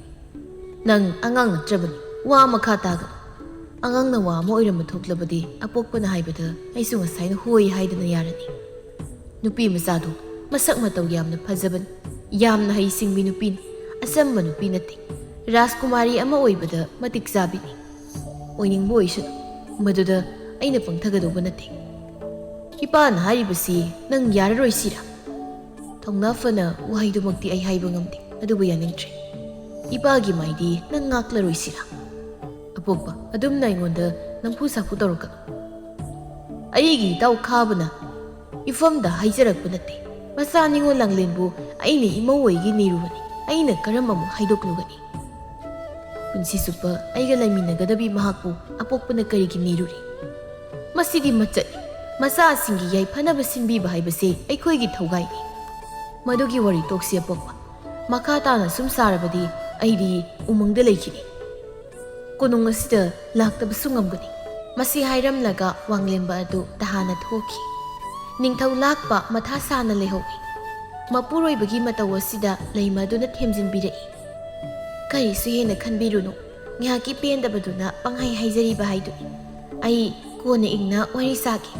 ꯅꯪ ꯑꯉꯥꯡ ꯅꯠꯇ꯭ꯔꯕꯅꯤ꯫ ꯋꯥ ꯃꯈꯥ ꯇꯥꯒꯅꯨ꯫ ꯑꯉꯥꯡꯅ ꯋꯥ ꯑꯃ ꯑꯣꯏꯔꯝꯕ ꯊꯣꯛꯂꯕꯗꯤ ꯑꯄꯣꯛꯄꯅ ꯍꯥꯏꯕꯗ ꯑꯩꯁꯨ ꯉꯁꯥꯏꯅ ꯍꯣꯏ ꯍꯥꯏꯗꯨꯅ ꯌꯥꯔꯅꯤ꯫ ꯅꯨꯄꯤ ꯃꯆꯥꯗꯨ ꯃꯁꯛ ꯃꯇꯧ ꯌꯥꯝꯅ ꯐꯖꯕꯅꯤ, ꯌꯥꯝꯅ ꯍꯩꯁꯤꯡꯕꯤ ꯅꯨꯄꯤꯅꯤ, ꯑꯆꯝꯕ ꯅꯨꯄꯤ ꯅꯠꯇꯦ꯫ ꯔꯥꯖꯀꯨꯃꯥꯔꯤ ꯑꯃ ꯑꯣꯏꯕꯗ ꯃꯇꯤꯛ ꯆꯥꯕꯤꯅꯤ꯫ ꯑꯣꯏꯅꯤꯡꯕ ꯑꯣꯏꯁꯅꯨ, ꯃꯗꯨꯗ ꯑꯩꯅ ꯄꯪꯊꯒꯗꯧꯕ ꯅꯠꯇꯦ꯫ ꯏꯄꯥꯅ ꯍꯥꯏꯔꯤꯕꯁꯤ ꯅꯪ ꯌꯥꯔꯔꯣꯏ ꯁꯤꯔꯥ? ꯊꯧꯅꯥ ꯐꯅ ꯋꯥꯍꯩꯗꯨꯃꯛꯇꯤ ꯑꯩ ꯍꯥꯏꯕ ꯉꯝꯗꯦ, ꯑꯗꯨꯕꯨ ꯌꯥꯅꯤꯡꯗ꯭ꯔꯦ꯫ ꯏꯄꯥꯒꯤ ꯃꯥꯏꯗꯤ ꯅꯪ ꯉꯥꯛꯂꯔꯣꯏ ꯁꯤꯔꯥ? ꯑꯄꯣꯛꯄ, ꯑꯗꯨꯝꯅ ꯑꯩꯉꯣꯟꯗ ꯅꯝꯐꯨ ꯁꯥꯐꯨ ꯇꯧꯔꯛꯀꯅꯨ꯫ ꯑꯩꯒꯤ ꯏꯇꯥꯎ ꯈꯥꯕꯅ ꯏꯐꯝꯗ ꯍꯥꯏꯖꯔꯛꯄ ꯅꯠꯇꯦ꯫ ꯃꯆꯥ ꯅꯤꯉꯣꯜ ꯂꯥꯡꯂꯦꯟꯕꯨ ꯑꯩꯅ ꯏꯃꯧ ꯑꯣꯏꯒꯤ ꯅꯤꯔꯨꯕꯅꯤ꯫ ꯑꯩꯅ ꯀꯔꯝ ꯑꯃꯨꯛ ꯍꯥꯏꯗꯣꯛꯂꯨꯒꯅꯤ? ꯄꯨꯟꯁꯤ ꯆꯨꯞꯄ ꯑꯩꯒ ꯂꯩꯃꯤꯟꯅꯒꯗꯕꯤ ꯃꯍꯥꯛꯄꯨ ꯑꯄꯣꯛꯄꯅ ꯀꯔꯤꯒꯤ ꯅꯤꯔꯨꯔꯤ? ꯃꯁꯤꯗꯤ ꯃꯆꯠꯅꯤ꯫ ꯃꯆꯥꯁꯤꯡꯒꯤ ꯌꯥꯏꯐꯅꯕ ꯁꯤꯟꯕꯤꯕ ꯍꯥꯏꯕꯁꯦ ꯑꯩꯈꯣꯏꯒꯤ ꯊꯧꯒꯥꯏꯅꯤ꯫ ꯃꯗꯨꯒꯤ ꯋꯥꯔꯤ ꯇꯣꯛꯁꯤ ꯑꯄꯣꯛꯄ꯫ ꯃꯈꯥ ꯇꯥꯅ ꯁꯨꯝ ꯁꯥꯔꯕꯗꯤ ꯑꯩꯗꯤ ꯎꯃꯪꯗ ꯂꯩꯈꯤꯅꯤ꯫ ꯀꯣꯅꯨꯡ ꯑꯁꯤꯗ ꯂꯥꯛꯇꯕꯁꯨ ꯉꯝꯒꯅꯤ꯫ ꯃꯁꯤ ꯍꯥꯏꯔꯝꯂꯒ ꯋꯥꯡꯂꯦꯝꯕ ꯑꯗꯨ ꯇꯍꯥꯅ ꯊꯣꯛꯈꯤ꯫ ꯅꯤꯡꯊꯧ ꯂꯥꯛꯄ ꯃꯊꯥ ꯁꯥꯅ ꯂꯩꯍꯧꯏ꯫ ꯃꯄꯨꯔꯣꯏꯕꯒꯤ ꯃꯇꯧ ꯑꯁꯤꯗ ꯂꯩꯃ ꯑꯗꯨꯅ ꯊꯦꯝꯖꯤꯟꯕꯤꯔꯛꯏ꯫ ꯀꯔꯤꯁꯨ ꯍꯦꯟꯅ ꯈꯟꯕꯤꯔꯨꯅꯨ꯫ ꯉꯥꯏꯍꯥꯛꯀꯤ ꯄꯦꯟꯗꯕꯗꯨꯅ ꯄꯪꯍꯥꯏ ꯍꯥꯏꯖꯔꯤꯕ ꯍꯥꯏꯗꯨꯅꯤ꯫ ꯑꯩ ꯀꯣꯟꯅ ꯏꯪꯅ ꯋꯥꯔꯤ ꯁꯥꯒꯦ꯫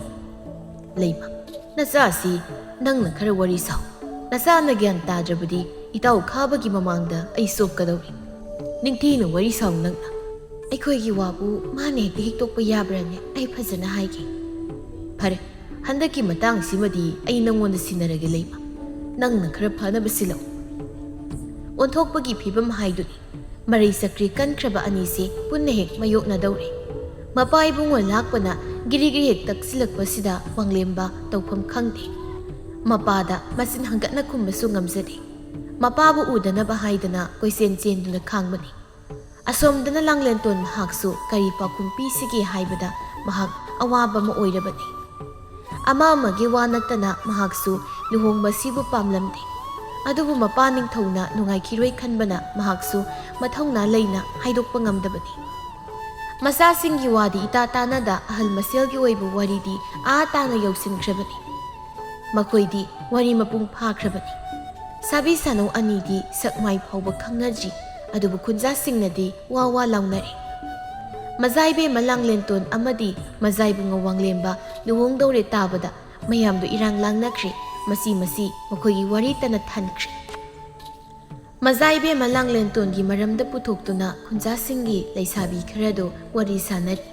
ꯂꯩꯃ, ꯅꯆꯥꯁꯤ ꯅꯪꯅ ꯈꯔ ꯋꯥꯔꯤ ꯁꯥꯎ꯫ ꯅꯆꯥꯅ ꯒ꯭ꯌꯥꯟ ꯇꯥꯗ꯭ꯔꯕꯗꯤ ꯏꯇꯥꯎ ꯈꯥꯕꯒꯤ ꯃꯃꯥꯡꯗ ꯑꯩ ꯆꯣꯞꯀꯗꯧꯔꯤ꯫ ꯅꯤꯡꯊꯤꯅ ꯋꯥꯔꯤ ꯁꯥꯎ ꯅꯪꯅ꯫ ꯑꯩꯈꯣꯏꯒꯤ ꯋꯥꯕꯨ ꯃꯥꯅ ꯍꯦꯛꯇ ꯍꯤꯛꯇꯣꯛꯄ ꯌꯥꯕ꯭ꯔꯥꯅꯦ? ꯑꯩ ꯐꯖꯅ ꯍꯥꯏꯒꯦ꯫ ꯐꯔꯦ, ꯍꯟꯗꯛꯀꯤ ꯃꯇꯥꯡꯁꯤꯃꯗꯤ ꯑꯩ ꯅꯪꯉꯣꯟꯗ ꯁꯤꯟꯅꯔꯒꯦ ꯂꯩꯃ꯫ ꯅꯪꯅ ꯈꯔ ꯐꯅꯕ ꯁꯤꯜꯂꯧ꯫ ꯑꯣꯟꯊꯣꯛꯄꯒꯤ ꯐꯤꯕꯝ ꯍꯥꯏꯗꯨꯅꯤ꯫ ꯃꯔꯩ ꯆꯀ꯭ꯔꯤ ꯀꯟꯈ꯭ꯔꯕ ꯑꯅꯤꯁꯦ ꯄꯨꯟꯅ ꯍꯦꯛ ꯃꯥꯌꯣꯛꯅꯗꯧꯔꯦ꯫ ꯃꯄꯥ ꯏꯕꯨꯡꯉꯣ ꯂꯥꯛꯄꯅ ꯒꯤꯔꯤ ꯒꯤꯔꯤ ꯍꯦꯛ ꯇꯛꯁꯤꯜꯂꯛꯄꯁꯤꯗ ꯋꯥꯡꯂꯦꯝꯕ ꯇꯧꯐꯝ ꯈꯪꯗꯦ꯫ ꯃꯄꯥꯗ ꯃꯆꯤꯟ ꯍꯪꯒꯠꯅ ꯈꯨꯝꯕꯁꯨ ꯉꯝꯖꯗꯦ꯫ ꯃꯄꯥꯕꯨ ꯎꯗꯅꯕ ꯍꯥꯏꯗꯅ ꯀꯣꯏꯆꯦꯟ ꯆꯦꯟꯗꯨꯅ ꯈꯥꯡꯕꯅꯤ꯫ ꯑꯁꯣꯝꯗꯅ ꯂꯥꯡꯂꯦꯟꯇꯣꯟ ꯃꯍꯥꯛꯁꯨ ꯀꯔꯤ ꯄꯥꯎꯈꯨꯝ ꯄꯤꯁꯤꯒꯦ ꯍꯥꯏꯕꯗ ꯃꯍꯥꯛ ꯑꯋꯥꯕ ꯑꯃ ꯑꯣꯏꯔꯕꯅꯤ꯫ ꯑꯃ ꯑꯃꯒꯤ ꯋꯥ ꯅꯠꯇꯅ ꯃꯍꯥꯛꯁꯨ ꯂꯨꯍꯣꯡꯕꯁꯤꯕꯨ ꯄꯥꯝꯂꯝꯗꯦ꯫ ꯑꯗꯨꯕꯨ ꯃꯄꯥ ꯅꯤꯡꯊꯧꯅ ꯅꯨꯡꯉꯥꯏꯈꯤꯔꯣꯏ ꯈꯟꯕꯅ ꯃꯍꯥꯛꯁꯨ ꯃꯊꯧꯅꯥ ꯂꯩꯅ ꯍꯥꯏꯗꯣꯛꯄ ꯉꯝꯗꯕꯅꯤ꯫ ꯃꯆꯥꯁꯤꯡꯒꯤ ꯋꯥꯗꯤ ꯏꯇꯥ ꯇꯥꯅꯗ ꯑꯍꯜ ꯃꯁꯦꯜꯒꯤ ꯑꯣꯏꯕ ꯋꯥꯔꯤꯗꯤ ꯑꯥ ꯇꯥꯅ ꯌꯧꯁꯤꯟꯈ꯭ꯔꯕꯅꯤ꯫ ꯃꯈꯣꯏꯗꯤ ꯋꯥꯔꯤ ꯃꯄꯨꯡ ꯐꯥꯈ꯭ꯔꯕꯅꯤ꯫ ꯁꯥꯕꯤ ꯁꯥꯅꯧ ꯑꯅꯤꯗꯤ ꯁꯛ ꯃꯥꯏ ꯐꯥꯎꯕ ꯈꯪꯅꯗ꯭ꯔꯤ꯫ ꯑꯗꯨꯕꯨ ꯈꯨꯟꯖꯥꯁꯤꯡꯅꯗꯤ ꯋꯥ ꯋꯥ ꯂꯥꯎꯅꯔꯦ꯫ ꯃꯖꯥ ꯏꯕꯦꯝꯃ ꯂꯥꯡꯂꯦꯟꯇꯣꯟ ꯑꯃꯗꯤ ꯃꯖꯥ ꯏꯕꯨꯡꯉꯣ ꯋꯥꯡꯂꯦꯝꯕ ꯂꯨꯍꯣꯡꯗꯧꯔꯦ ꯇꯥꯕꯗ ꯃꯌꯥꯝꯗꯨ ꯏꯔꯥꯡ ꯂꯥꯡꯅꯈ꯭ꯔꯦ꯫ ꯃꯁꯤ ꯃꯁꯤ ꯃꯈꯣꯏꯒꯤ ꯋꯥꯔꯤ ꯇꯅ ꯊꯟꯈ꯭ꯔꯦ꯫ ꯃꯖꯥ ꯏꯕꯦꯝꯃ ꯂꯥꯡꯂꯦꯟꯇꯣꯟꯒꯤ ꯃꯔꯝꯗ ꯄꯨꯊꯣꯛꯇꯨꯅ ꯈꯨꯟꯖꯥꯁꯤꯡꯒꯤ ꯂꯩꯁꯥꯕꯤ ꯈꯔꯗꯨ ꯋꯥꯔꯤ ꯁꯥꯅꯔꯤ꯫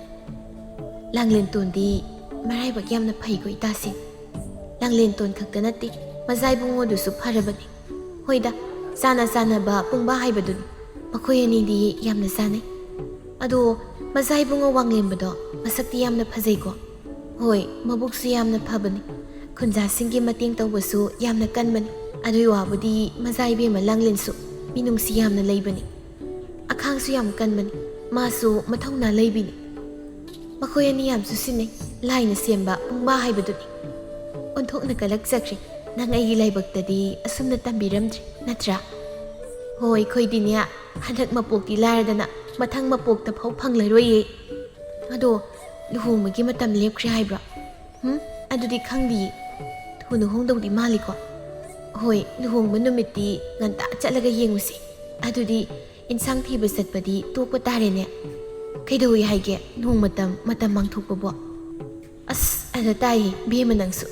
ꯂꯥꯡꯂꯦꯟꯇꯣꯟꯗꯤ ꯃꯔꯥꯏꯕꯛ ꯌꯥꯝꯅ ꯐꯩꯀꯣ ꯏꯇꯥꯁꯤꯡ꯫ ꯂꯥꯡꯂꯦꯟꯇꯣꯟ ꯈꯛꯇ ꯅꯠꯇꯦ, ꯃꯖꯥ ꯏꯕꯨꯡꯉꯣꯗꯨꯁꯨ ꯐꯔꯕꯅꯤ꯫ ꯍꯣꯏꯗ, ꯆꯥꯅ ꯆꯥꯅꯕ ꯄꯨꯡꯕꯥ ꯍꯥꯏꯕꯗꯨꯅꯤ꯫ ꯃꯈꯣꯏ ꯑꯅꯤꯗꯤ ꯌꯥꯝꯅ ꯆꯥꯅꯩ꯫ ꯑꯗꯣ ꯃꯖꯥ ꯏꯕꯨꯡꯉꯣ ꯋꯥꯡꯂꯦꯝꯕꯗꯣ ꯃꯁꯛꯇꯤ ꯌꯥꯝꯅ ꯐꯖꯩꯀꯣ꯫ ꯍꯣꯏ, ꯃꯕꯨꯛꯁꯨ ꯌꯥꯝꯅ ꯐꯕꯅꯤ꯫ ꯈꯨꯟꯖꯥꯁꯤꯡꯒꯤ ꯃꯇꯦꯡ ꯇꯧꯕꯁꯨ ꯌꯥꯝꯅ ꯀꯟꯕꯅꯤ꯫ ꯑꯗꯨꯏ ꯋꯥꯕꯨꯗꯤ ꯃꯖꯥ ꯏꯕꯦꯝꯃ ꯂꯥꯡꯂꯦꯟꯁꯨ ꯃꯤꯅꯨꯡꯁꯤ ꯌꯥꯝꯅ ꯂꯩꯕꯅꯤ꯫ ꯑꯈꯥꯡꯁꯨ ꯌꯥꯝ ꯀꯟꯕꯅꯤ꯫ ꯃꯥꯁꯨ ꯃꯊꯧꯅꯥ ꯂꯩꯕꯤꯅꯤ꯫ ꯃꯈꯣꯏ ꯑꯅꯤ ꯌꯥꯝ ꯆꯨꯁꯤꯟꯅꯩ꯫ ꯂꯥꯏꯅ ꯁꯦꯝꯕ ꯄꯨꯡꯕꯥ ꯍꯥꯏꯕꯗꯨꯅꯤ꯫ ꯑꯣꯟꯊꯣꯛꯅ ꯀꯂꯛꯆꯈ꯭ꯔꯦ꯫ ꯅꯪ ꯑꯩꯒꯤ ꯂꯥꯏꯕꯛꯇꯗꯤ ꯑꯁꯨꯝꯅ ꯇꯝꯕꯤꯔꯝꯗ꯭ꯔꯤ, ꯅꯠꯇ꯭ꯔꯥ? ꯍꯣꯏ, ꯑꯩꯈꯣꯏꯗꯤꯅꯦ, ꯍꯟꯗꯛ ꯃꯄꯣꯛꯇꯤ ꯂꯥꯏꯔꯗꯅ ꯃꯊꯪ ꯃꯄꯣꯛꯇ ꯐꯥꯎ ꯐꯪꯂꯔꯣꯏꯌꯦ꯫ ꯑꯗꯣ ꯂꯨꯍꯣꯡꯕꯒꯤ ꯃꯇꯝ ꯂꯦꯞꯈ꯭ꯔꯦ ꯍꯥꯏꯕ꯭ꯔꯣ? ꯍꯨꯝ? ꯑꯗꯨꯗꯤ ꯈꯪꯗꯤꯌꯦ꯫ ꯊꯨꯅ ꯍꯣꯡꯗꯧꯗꯤ ꯃꯥꯜꯂꯤꯀꯣ꯫ ꯍꯣꯏ, ꯂꯨꯍꯣꯡꯕ ꯅꯨꯃꯤꯠꯇꯤ ꯉꯟꯇꯥ ꯆꯠꯂꯒ ꯌꯦꯡꯉꯨꯁꯤ꯫ ꯑꯗꯨꯗꯤ ꯏꯟꯁꯥꯡ ꯊꯤꯕ ꯆꯠꯄꯗꯤ ꯇꯣꯛꯄ ꯇꯥꯔꯦꯅꯦ꯫ ꯀꯩꯗꯧꯏ ꯍꯥꯏꯒꯦ? ꯅꯣꯡꯃꯇꯝ ꯃꯇꯝ ꯃꯥꯡꯊꯣꯛꯄꯕꯣ? ꯑꯁ, ꯑꯗ ꯇꯥꯏꯌꯦ, ꯕꯦꯝꯃ ꯅꯪꯁꯨ꯫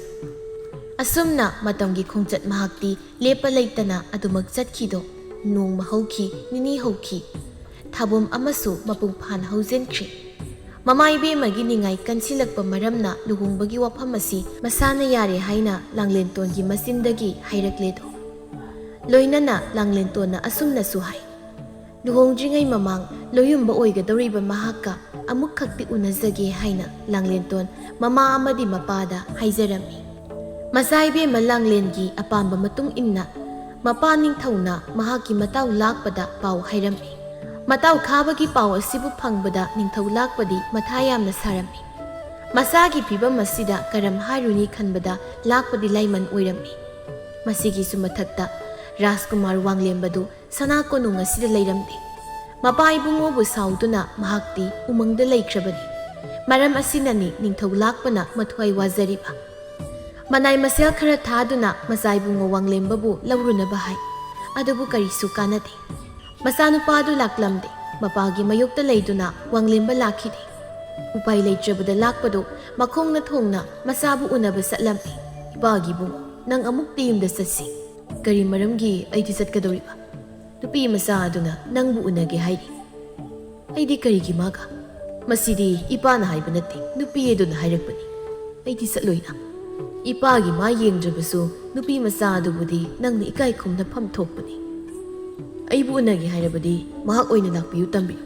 ꯑꯁꯨꯝꯅ ꯃꯇꯝꯒꯤ ꯈꯣꯡꯆꯠ ꯃꯍꯥꯛꯇꯤ ꯂꯦꯞꯄ ꯂꯩꯇꯅ ꯑꯗꯨꯃꯛ ꯆꯠꯈꯤꯗꯣ ꯅꯣꯡꯃ ꯍꯧꯈꯤ, ꯅꯤꯅꯤ ꯍꯧꯈꯤ꯫ ꯊꯥꯕꯣꯝ ꯑꯃꯁꯨ ꯃꯄꯨꯡ ꯐꯥꯅ ꯍꯧꯖꯤꯟꯈ꯭ꯔꯦ꯫ ꯃꯃꯥ ꯏꯕꯦꯝꯃꯒꯤ ꯅꯤꯡꯉꯥꯏ ꯀꯟꯁꯤꯜꯂꯛꯄ ꯃꯔꯝꯅ ꯂꯨꯍꯣꯡꯕꯒꯤ ꯋꯥꯐꯝ ꯑꯁꯤ ꯃꯁꯥꯅ ꯌꯥꯔꯦ ꯍꯥꯏꯅ ꯂꯥꯡꯂꯦꯟꯇꯣꯟꯒꯤ ꯃꯆꯤꯟꯗꯒꯤ ꯍꯥꯏꯔꯛꯂꯦꯗꯣ꯫ ꯂꯣꯏꯅꯅ ꯂꯥꯡꯂꯦꯟꯇꯣꯟꯅ ꯑꯁꯨꯝꯅꯁꯨ ꯍꯥꯏ, ꯂꯨꯍꯣꯡꯗ꯭ꯔꯤꯉꯩ ꯃꯃꯥꯡ ꯂꯣꯌꯨꯝꯕ ꯑꯣꯏꯒꯗꯧꯔꯤꯕ ꯃꯍꯥꯛꯀ ꯑꯃꯨꯛꯈꯛꯇꯤ ꯎꯅꯖꯒꯦ ꯍꯥꯏꯅ ꯂꯥꯡꯂꯦꯟꯇꯣꯟ ꯃꯃꯥ ꯑꯃꯗꯤ ꯃꯄꯥꯗ ꯍꯥꯏꯖꯔꯝꯃꯤ꯫ ꯃꯆꯥ ꯏꯕꯦꯝꯃ ꯂꯥꯡꯂꯦꯟꯒꯤ ꯑꯄꯥꯝꯕ ꯃꯇꯨꯡ ꯏꯟꯅ ꯃꯄꯥ ꯅꯤꯡꯊꯧꯅ ꯃꯍꯥꯛꯀꯤ ꯃꯇꯥꯎ ꯂꯥꯛꯄꯗ ꯄꯥꯎ ꯍꯥꯏꯔꯝꯃꯤ꯫ ꯃꯇꯥꯎ ꯈꯥꯕꯒꯤ ꯄꯥꯎ ꯑꯁꯤꯕꯨ ꯐꯪꯕꯗ ꯅꯤꯡꯊꯧ ꯂꯥꯛꯄꯗꯤ ꯃꯊꯥ ꯌꯥꯝꯅ ꯁꯥꯔꯝꯃꯤ꯫ ꯃꯆꯥꯒꯤ ꯐꯤꯕꯝ ꯑꯁꯤꯗ ꯀꯔꯝ ꯍꯥꯏꯔꯨꯅꯤ ꯈꯟꯕꯗ ꯂꯥꯛꯄꯗꯤ ꯂꯥꯏꯃꯟ ꯑꯣꯏꯔꯝꯃꯤ꯫ ꯃꯁꯤꯒꯤꯁꯨ ꯃꯊꯛꯇ ꯔꯥꯖꯀꯨꯃꯥꯔ ꯋꯥꯡꯂꯦꯝꯕꯗꯨ ꯁꯅꯥ ꯀꯣꯅꯨꯡ ꯑꯁꯤꯗ ꯂꯩꯔꯝꯗꯦ꯫ ꯃꯄꯥ ꯏꯕꯨꯡꯉꯣꯕꯨ ꯁꯥꯎꯗꯨꯅ ꯃꯍꯥꯛꯇꯤ ꯎꯃꯪꯗ ꯂꯩꯈ꯭ꯔꯕꯅꯤ꯫ ꯃꯔꯝ ꯑꯁꯤꯅꯅꯤ ꯅꯤꯡꯊꯧ ꯂꯥꯛꯄꯅ ꯃꯊ꯭ꯋꯥꯏ ꯋꯥꯖꯔꯤꯕ꯫ ꯃꯅꯥꯏ ꯃꯁꯦꯜ ꯈꯔ ꯊꯥꯗꯨꯅ ꯃꯆꯥ ꯏꯕꯨꯡꯉꯣ ꯋꯥꯡꯂꯦꯝꯕꯕꯨ ꯂꯧꯔꯨꯅꯕ ꯍꯥꯏ꯫ ꯑꯗꯨꯕꯨ ꯀꯔꯤꯁꯨ ꯀꯥꯟꯅꯗꯦ꯫ ꯃꯆꯥꯅꯨꯄꯥꯗꯨ ꯂꯥꯛꯂꯝꯗꯦ꯫ ꯃꯄꯥꯒꯤ ꯃꯌꯣꯛꯇ ꯂꯩꯗꯨꯅ ꯋꯥꯡꯂꯦꯝꯕ ꯂꯥꯛꯈꯤꯗꯦ꯫ ꯎꯄꯥꯏ ꯂꯩꯇ꯭ꯔꯕꯗ ꯂꯥꯛꯄꯗꯨ ꯃꯈꯣꯡꯅ ꯊꯣꯡꯅ ꯃꯆꯥꯕꯨ ꯎꯅꯕ ꯆꯠꯂꯝꯃꯤ꯫ "ꯏꯄꯥꯒꯤ ꯏꯕꯨꯡꯉꯣ, ꯅꯪ ꯑꯃꯨꯛꯇ ꯌꯨꯝꯗ ꯆꯠꯁꯤ꯫ ꯀꯔꯤ ꯃꯔꯝꯒꯤ ꯑꯩꯗꯤ ꯆꯠꯀꯗꯧꯔꯤꯕ? ꯅꯨꯄꯤ ꯃꯆꯥ ꯑꯗꯨꯅ ꯅꯪꯕꯨ ꯎꯅꯒꯦ ꯍꯥꯏꯔꯤ꯫ ꯑꯩꯗꯤ ꯀꯔꯤꯒꯤ ꯃꯥꯒ? ꯃꯁꯤꯗꯤ ꯏꯄꯥꯅ ꯍꯥꯏꯕ ꯅꯠꯇꯦ, ꯅꯨꯄꯤ ꯑꯗꯨꯅ ꯍꯥꯏꯔꯛꯄꯅꯤ꯫ ꯑꯩꯗꯤ ꯆꯠꯂꯣꯏꯅ꯫ ꯏꯄꯥꯒꯤ ꯃꯥ ꯌꯦꯡꯗ꯭ꯔꯕꯁꯨ ꯅꯨꯄꯤ ꯃꯆꯥ ꯑꯗꯨꯕꯨꯗꯤ ꯅꯪꯅ ꯏꯀꯥꯏ ꯈꯨꯝꯅꯐꯝ ꯊꯣꯛꯄꯅꯤ꯫ ꯑꯩꯕꯨ ꯎꯅꯒꯦ ꯍꯥꯏꯔꯕꯗꯤ ꯃꯍꯥꯛ ꯑꯣꯏꯅ ꯂꯥꯛꯄꯤꯌꯨ ꯇꯝꯕꯤꯌꯨ꯫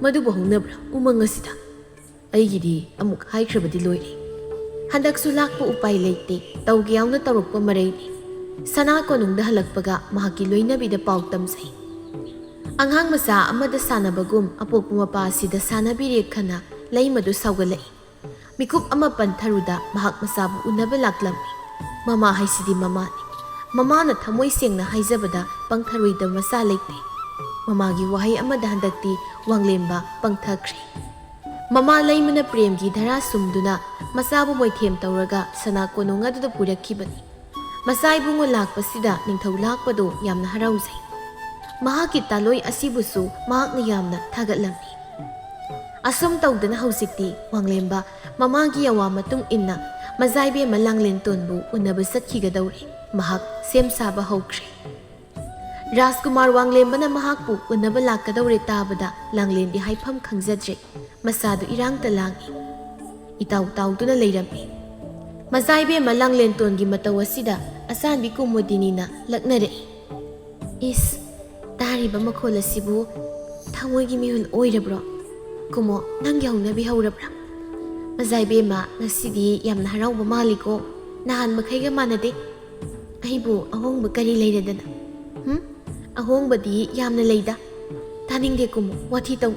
ꯃꯗꯨꯕꯨ ꯍꯧꯅꯕ꯭ꯔꯥ ꯎꯃꯪ ꯑꯁꯤꯗ? ꯑꯩꯒꯤꯗꯤ ꯑꯃꯨꯛ ꯍꯥꯏꯈ꯭ꯔꯕꯗꯤ ꯂꯣꯏꯔꯦ꯫ ꯍꯟꯗꯛꯁꯨ ꯂꯥꯛꯄ ꯎꯄꯥꯏ ꯂꯩꯇꯦ꯫ ꯇꯧꯒꯦ ꯌꯥꯎꯅ ꯇꯧꯔꯛꯄ ꯃꯔꯩꯅꯤ꯫ ꯁꯅꯥ ꯀꯣꯅꯨꯡꯗ ꯍꯜꯂꯛꯄꯒ ꯃꯍꯥꯛꯀꯤ ꯂꯣꯏꯅꯕꯤꯗ ꯄꯥꯎ ꯇꯝꯖꯩ꯫ ꯑꯉꯥꯡ ꯃꯆꯥ ꯑꯃꯗ ꯁꯥꯟꯅꯕꯒꯨꯝ ꯑꯄꯣꯛꯄ ꯃꯄꯥ ꯑꯁꯤꯗ ꯁꯥꯟꯅꯕꯤꯔꯦ ꯈꯟꯅ ꯂꯩꯃꯗꯨ ꯁꯥꯎꯒꯠꯂꯛꯏ꯫ ꯃꯤꯀꯨꯞ ꯑꯃ ꯄꯟꯊꯔꯨꯗ ꯃꯍꯥꯛ ꯃꯆꯥꯕꯨ ꯎꯅꯕ ꯂꯥꯛꯂꯝꯃꯤ꯫ ꯃꯃꯥ ꯍꯥꯏꯁꯤꯗꯤ ꯃꯃꯥꯅꯤ꯫ ꯃꯃꯥꯅ ꯊꯃꯣꯏ ꯁꯦꯡꯅ ꯍꯥꯏꯖꯕꯗ ꯄꯪꯊꯔꯣꯏꯗꯕ ꯃꯆꯥ ꯂꯩꯇꯦ꯫ ꯃꯃꯥꯒꯤ ꯋꯥꯍꯩ ꯑꯃꯗ ꯍꯟꯗꯛꯇꯤ ꯋꯥꯡꯂꯦꯝꯕ ꯄꯪꯊꯈ꯭ꯔꯦ꯫ ꯃꯃꯥ ꯂꯩꯃꯅ ꯄ꯭ꯔꯦꯝꯒꯤ ꯙꯔꯥ ꯁꯨꯝꯗꯨꯅ ꯃꯆꯥꯕꯨ ꯃꯣꯏꯊꯦꯝ ꯇꯧꯔꯒ ꯁꯅꯥ ꯀꯣꯅꯨꯡ ꯑꯗꯨꯗ ꯄꯨꯔꯛꯈꯤꯕꯅꯤ꯫ ꯃꯆꯥ ꯏꯕꯨꯡꯉꯣ ꯂꯥꯛꯄꯁꯤꯗ ꯅꯤꯡꯊꯧ ꯂꯥꯛꯄꯗꯨ ꯌꯥꯝꯅ ꯍꯔꯥꯎꯖꯩ꯫ ꯃꯍꯥꯛꯀꯤ ꯇꯥꯂꯣꯏ ꯑꯁꯤꯕꯨꯁꯨ ꯃꯍꯥꯛꯅ ꯌꯥꯝꯅ ꯊꯥꯒꯠꯂꯝꯃꯤ꯫ ꯑꯁꯨꯝ ꯇꯧꯗꯅ ꯍꯧꯖꯤꯛꯇꯤ ꯋꯥꯡꯂꯦꯝꯕ ꯃꯃꯥꯒꯤ ꯑꯋꯥ ꯃꯇꯨꯡ ꯏꯟꯅ ꯃꯖꯥꯏꯕꯦꯝꯃ ꯂꯥꯡꯂꯦꯟꯇꯣꯟꯕꯨ ꯎꯅꯕ ꯆꯠꯈꯤꯒꯗꯧꯔꯦ꯫ ꯃꯍꯥꯛ ꯁꯦꯝ ꯁꯥꯕ ꯍꯧꯈ꯭ꯔꯦ꯫ ꯔꯥꯖꯀꯨꯃꯥꯔ ꯋꯥꯡꯂꯦꯝꯕꯅ ꯃꯍꯥꯛꯄꯨ ꯎꯅꯕ ꯂꯥꯛꯀꯗꯧꯔꯦ ꯇꯥꯕꯗ ꯂꯥꯡꯂꯦꯟꯗꯤ ꯍꯥꯏꯐꯝ ꯈꯪꯖꯗ꯭ꯔꯦ꯫ ꯃꯁꯥꯗꯨ ꯏꯔꯥꯡꯇ ꯂꯥꯡꯏ꯫ ꯏꯇꯥꯎ ꯇꯥꯎꯗꯨꯅ ꯂꯩꯔꯝꯃꯤ꯫ ꯃꯆꯥ ꯏꯕꯦꯝꯃ ꯂꯥꯡꯂꯦꯟꯇꯣꯟꯒꯤ ꯃꯇꯧ ꯑꯁꯤꯗ ꯑꯆꯥꯟꯕꯤ ꯀꯨꯃꯨꯗꯤꯅꯤꯅ ꯂꯛꯅꯔꯛꯏ꯫ "ꯏꯁ, ꯇꯥꯔꯤꯕ ꯃꯈꯣꯜ ꯑꯁꯤꯕꯨ ꯊꯃꯣꯏꯒꯤ ꯃꯤꯍꯨꯜ ꯑꯣꯏꯔꯕ꯭ꯔꯣ? ꯀꯨꯃꯣ, ꯅꯪꯒꯤ ꯍꯧꯅꯕꯤ ꯍꯧꯔꯕ꯭ꯔꯥ? ꯃꯆꯥ ꯏꯕꯦꯝꯃ, ꯉꯁꯤꯗꯤ ꯌꯥꯝꯅ ꯍꯔꯥꯎꯕ ꯃꯥꯜꯂꯤꯀꯣ꯫ ꯅꯍꯥꯟ ꯃꯈꯩꯒ ꯃꯥꯟꯅꯗꯦ꯫ ꯑꯩꯕꯨ ꯑꯍꯣꯡꯕ ꯀꯔꯤ ꯂꯩꯔꯗꯅ? ꯍꯨꯝ? ꯑꯍꯣꯡꯕꯗꯤ ꯌꯥꯝꯅ ꯂꯩꯗ꯫ ꯇꯥꯅꯤꯡꯗꯦ ꯀꯨꯃꯣ, ꯋꯥꯊꯤ ꯇꯧ꯫